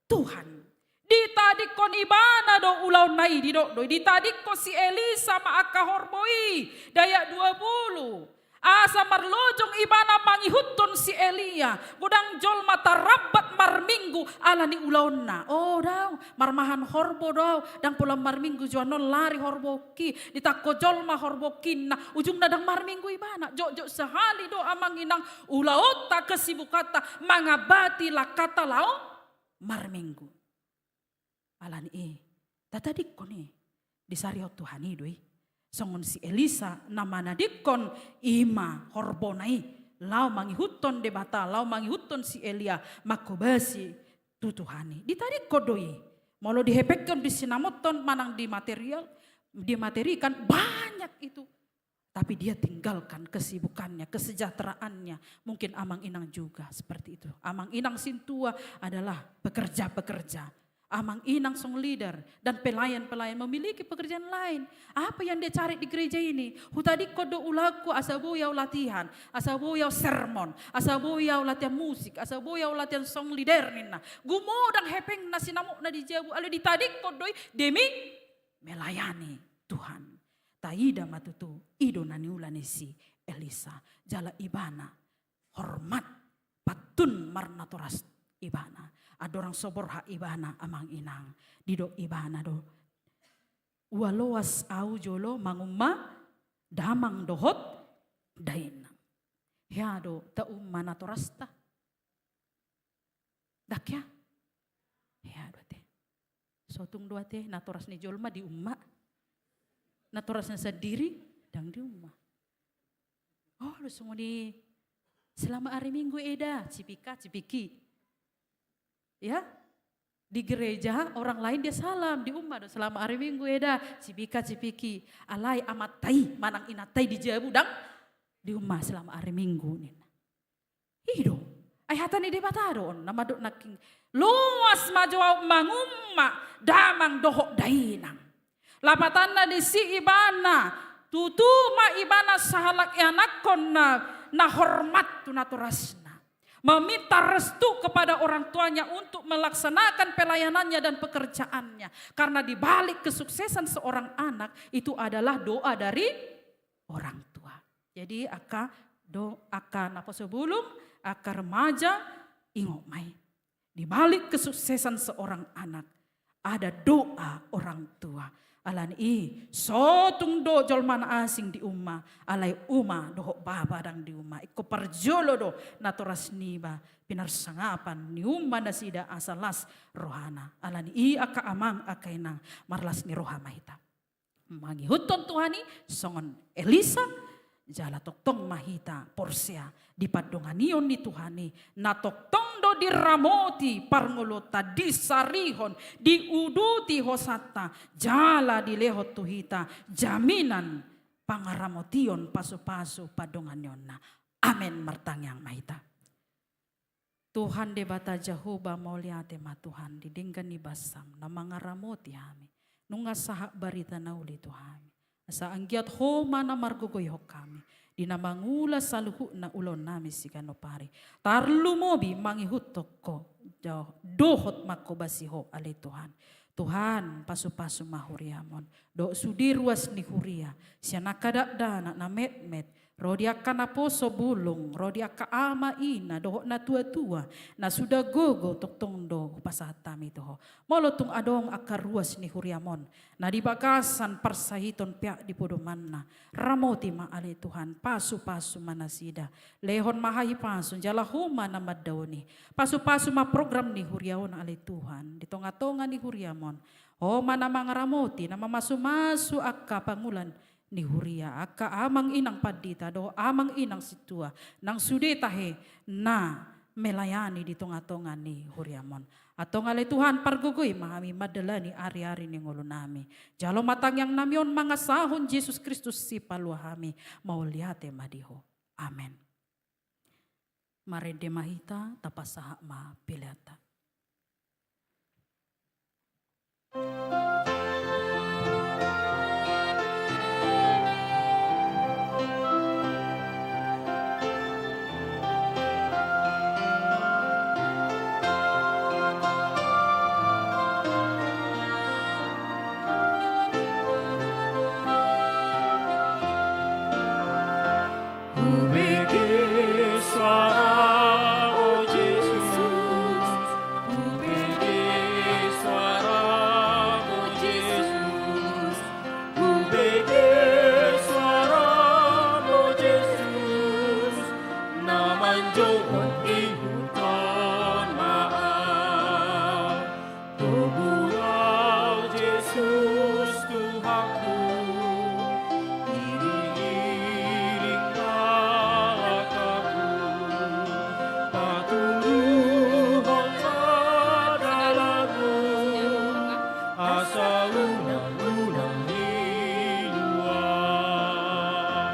Tuhan. Ditadingkon ibana do ulaonna i, didok do i, ditadingkon si Elisa ma angka horbo i, di ayat dua puluh. Asa marlojong ibana mangihuthon si Elia, godang jolma tarambat marminggu ala ni ulaonna. O daong, marmahan horbo do au, ndang pola marminggu jo annon, lari horboki, ditangko jolma horbokinna, ujungna ndang marminggu ibana. Jotjot sahali do amang inang ulaonta, kesibukanta mangambati langkanta laho marminggu. Ala ni i, tatadingkon i, disarihon Tuhan i do i. Songon si Elisa na manadingkon i ma horbona i, laho mangihuthon Debata, laho mangihuthon si Elia, manghobasi tu Tuhan i. Ditadingkon do i, molo dihepekhon, disinamothon manang di material, di materi kan banyak itu. Tapi dia tinggalkan kesibukannya, kesejahteraannya. Mungkin amang inang juga seperti itu. Amang inang sintua adalah pekerja-pekerja. Amang inang song leader dan pelayan-pelayan memiliki pekerjaan lain. Apa yang dia cari di gereja ini? Hutadingkon do ulaonku asa boi au latihan, asa boi au sermon, asa boi au latihan musik, asa boi au latihan song leader ninna. Gumodang hepengna, sinamotna di jabu, alai ditadingkon do i demi melayani Tuhan. Taida ma tutu, i do na niula ni si Elisa. Jala ibana hormat, pantun marnatoras ibana. Andorang so borhat ibana amang inang, didok ibana do, ua loas au jolo mangumma damang dohot dainang. Hea do taumma natorasta? Ndang hea? Hea do ate. Sotung do ate natoras ni jolma diumma. Natorasna sandiri ndang diumma. O, lo songon i, selamat hari Minggu Eda, cipika cipiki. Ya? Di gereja orang lain dia salam, diumma do, selamat hari Minggu Eda, cipika cipiki. Alai amanta i manang inanta i di jabu ndang diumma selamat hari Minggu ninna. I do. Ai hata ni Debata do on na mandok nangkin, loas ma jo au mangumma damang dohot dainang. Lapatanna disi ibana, tutu ma ibana sahalak ianakhonna na hormat tu natorasna, meminta restu kepada orang tuanya untuk melaksanakan pelayanannya dan pekerjaannya. Karena di balik kesuksesan seorang anak itu adalah doa dari orang tua. Jadi angka do, angka naposo bulung, angka remaja, ingot ma i. Di balik kesuksesan seorang anak ada doa orang tua. Ala ni i, sotung do jolma na asing diumma, alai uma dohot bapa ndang diumma. Ingkon parjolo do natoras niba pinarsangapan, niumma nasida asa las rohana. Ala ni i angka amang, angka inang, marlas ni roha ma hita mangihuthon Tuhan i songon Elisa, jala tongtong ma hita porsea di pandonganion ni Tuhan i, na tongtong do diramoti parngoluonta, disarihon, diuduti hosanta, jala dilehon tu hita jaminan pangaramotion pasupasu pandonganionna. Amen. Martangiang ma hita. Tuhan Debata Jahowa, mauliate ma Tuhan di denggan ni basam na mangaramoti hami, nunga sahat barita na uli tu hami. Asa anggiat Ho ma na margogoihon hami di na mangula saluhutna ulaonnami siganup ari, tarlumobi mangihuthon Ho do-, dohot manghobasi Ho ale Tuhan. Tuhan, pasupasu ma huriam on dohot sude ruas ni huria, sian angka dakdanak na metmet, ro di angka naposo bulung, ro di angka ama ina dohot natuatua, na suda gogo tongtong do hupasahat hami tu Ho. Molo tung adong angka ruas ni huriam on na di bagasan parsahiton peak di podomanna, ramoti ma ale Tuhan, pasupasu ma nasida, lehon ma hahipason jala Ho ma na mandaoni. Pasupasu ma program ni huria on ale Tuhan, di tongatonga ni huriam on. Ho ma na mangaramoti, na mamasumasu angka pangula ni huria, angka amang inang pandita dohot amang inang sintua, nang sude tahe na melayani di tonga-tonga ni huriam on. Antong ale Tuhan, pargogoi ma hami mandalani ari-ari ni ngolunami. Jalo ma tangiangnami on mangasahon Jesus Kristus Sipalua hami, mauliate ma di Ho. Amen. Marende ma hita, tapasahat ma peleanta. Hubege suaramu, Jesus. Hubege suaramu, Jesus. Hubege suaramu, Jesus. Na manjou ihuthon ma au. Togu au, Jesus, Tuhanku, iring-iring ma langkahku, patuduhon ma dalanmu, asa unang, unang lilu au.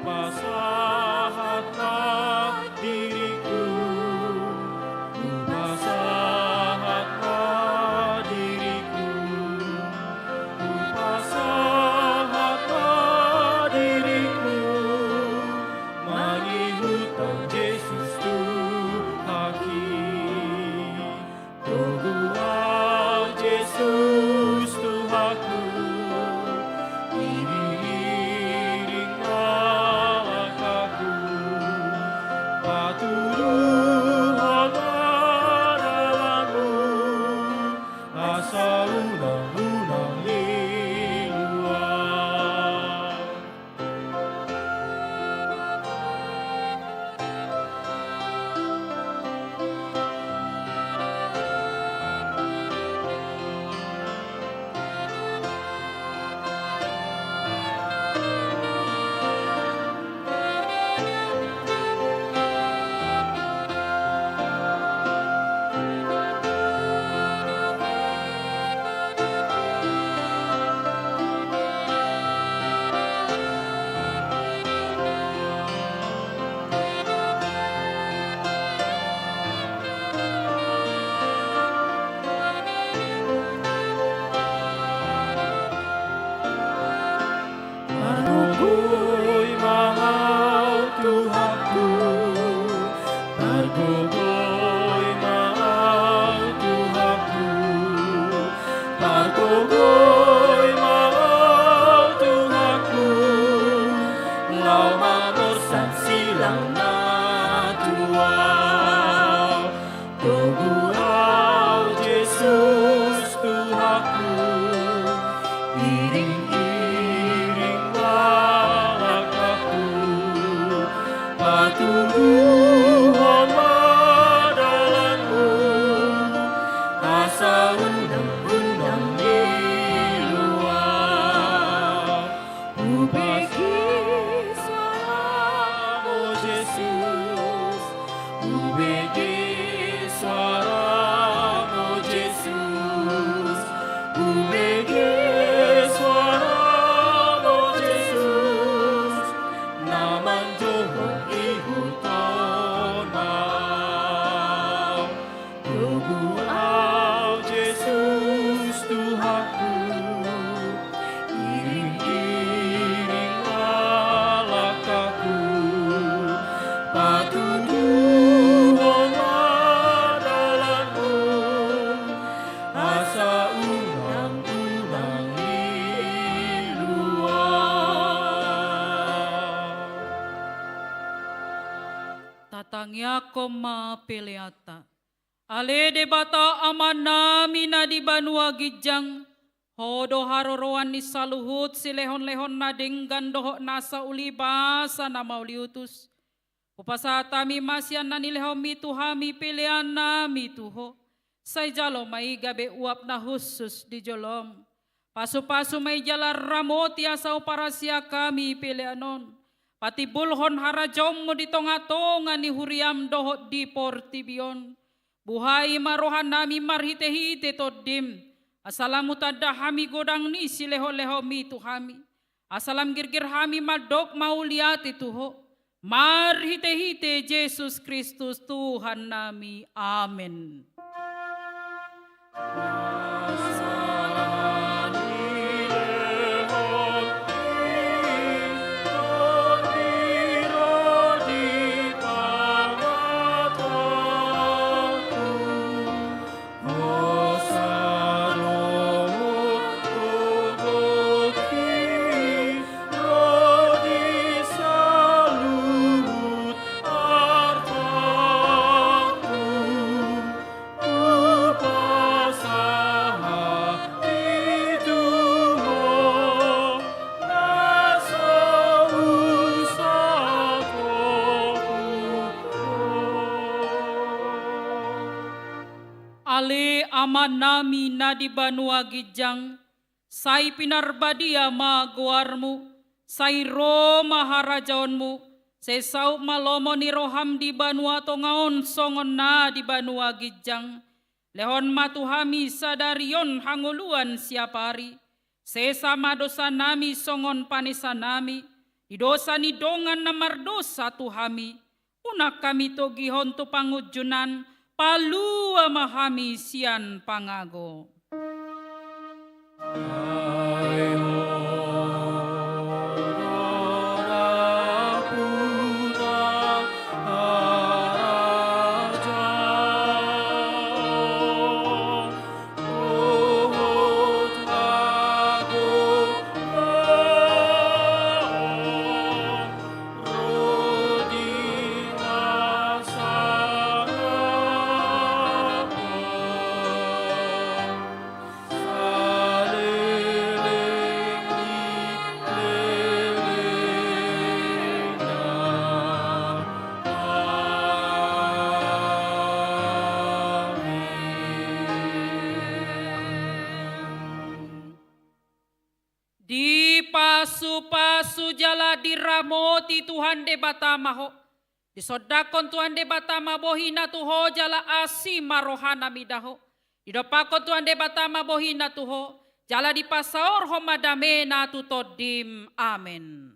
Hupasahat ma diriku, hupasahat ma diriku, hupasahat ma diriku, mangihuthon Jesus Tuhanki. Togu au, Jesus, Tuhanku, iring-iring ma langkahku, patuduhon ma dalanmu, asa unang, unang lilu au. Pargogoi ma au, Tuhanku, pargogoi ma au, Tuhanku, pargogoi ma au, Tuhanku, laho mamorsan silang na tu au. Togu au, Jesus, Tuhanku, iring-iring ma langkahku, patuduhon ma dalanmu, asa unang, unang lilu au. Hubege suaramu, Jesus. Hubege suaramu, Jesus. Hubege suaramu, Jesus. Na manjou ihuthon ma au. Togu au, Jesus, Tuhanku, iring-iring ma langkahku, patuduhon ma dalanmu, asa unang, unang lilu au. Tatangiangkon ma peleanta. Ale Debata Amanami na di banua ginjang, Ho do haroroan ni saluhut silehon-lehon na denggan dohot nasa ulibasa na mauliutus. Hupasahat hami ma sian na nilehonMi tu hami peleannami tu Ho. Sai jalo ma i gabe uap na hushus di joloM. Pasu-pasu ma i jala ramoti asa huparasiak hami pelean on. patimbulhon harajaonmu di tongatonga ni huriam dohot di portibi on. Buhai ma rohanami marhitehite Tondim, asa lam hutanda hami godang ni sileholehomi tu hami, asa lam girgir hami mandok mauliate tu Ho, marhitehite Jesus Kristus Tuhannami. Amen. Ale Amanami na di banua ginjang, sai pinarbadia ma goarmu, sai ro ma harajaonmu, sai saut ma lomo ni roham di banua tonga on songon na di banua ginjang. Lehon ma tu hami sadari on hangoluan siapari. Sesa ma dosanami songon panesanami di dosa ni dongan na mardosa tu hami. Unang hami togihon tu pangunjunan, palua ma hami sian pangago. Dipasupasu jala diramoti Tuhan Debata ma ho. Disondangkon Tuhan Debata ma bohina tu ho jala asi ma rohana mida ho. Didompakkon Tuhan Debata ma bohina tu ho jala dipasaorhon ma damena tu tondim. Amen.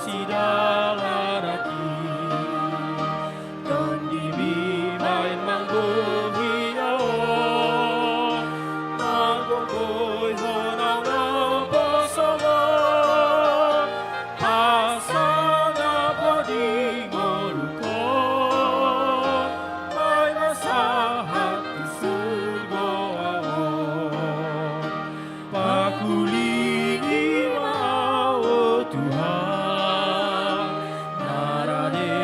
sidalanak i. Tondimi ma i manggohi ahu, manggonggoihon ahu na poso on, asa na padi ngolungku, ai ma sahat tu surgo ahu. Pakulingi ma ahu, o Tuhan, na rade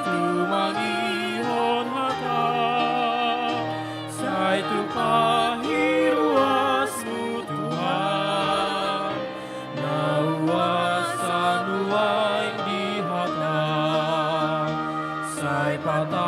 tumangihon hata, sai tupa hiruasmu, Tuhan, na huasa nuaeng di hata, sai pata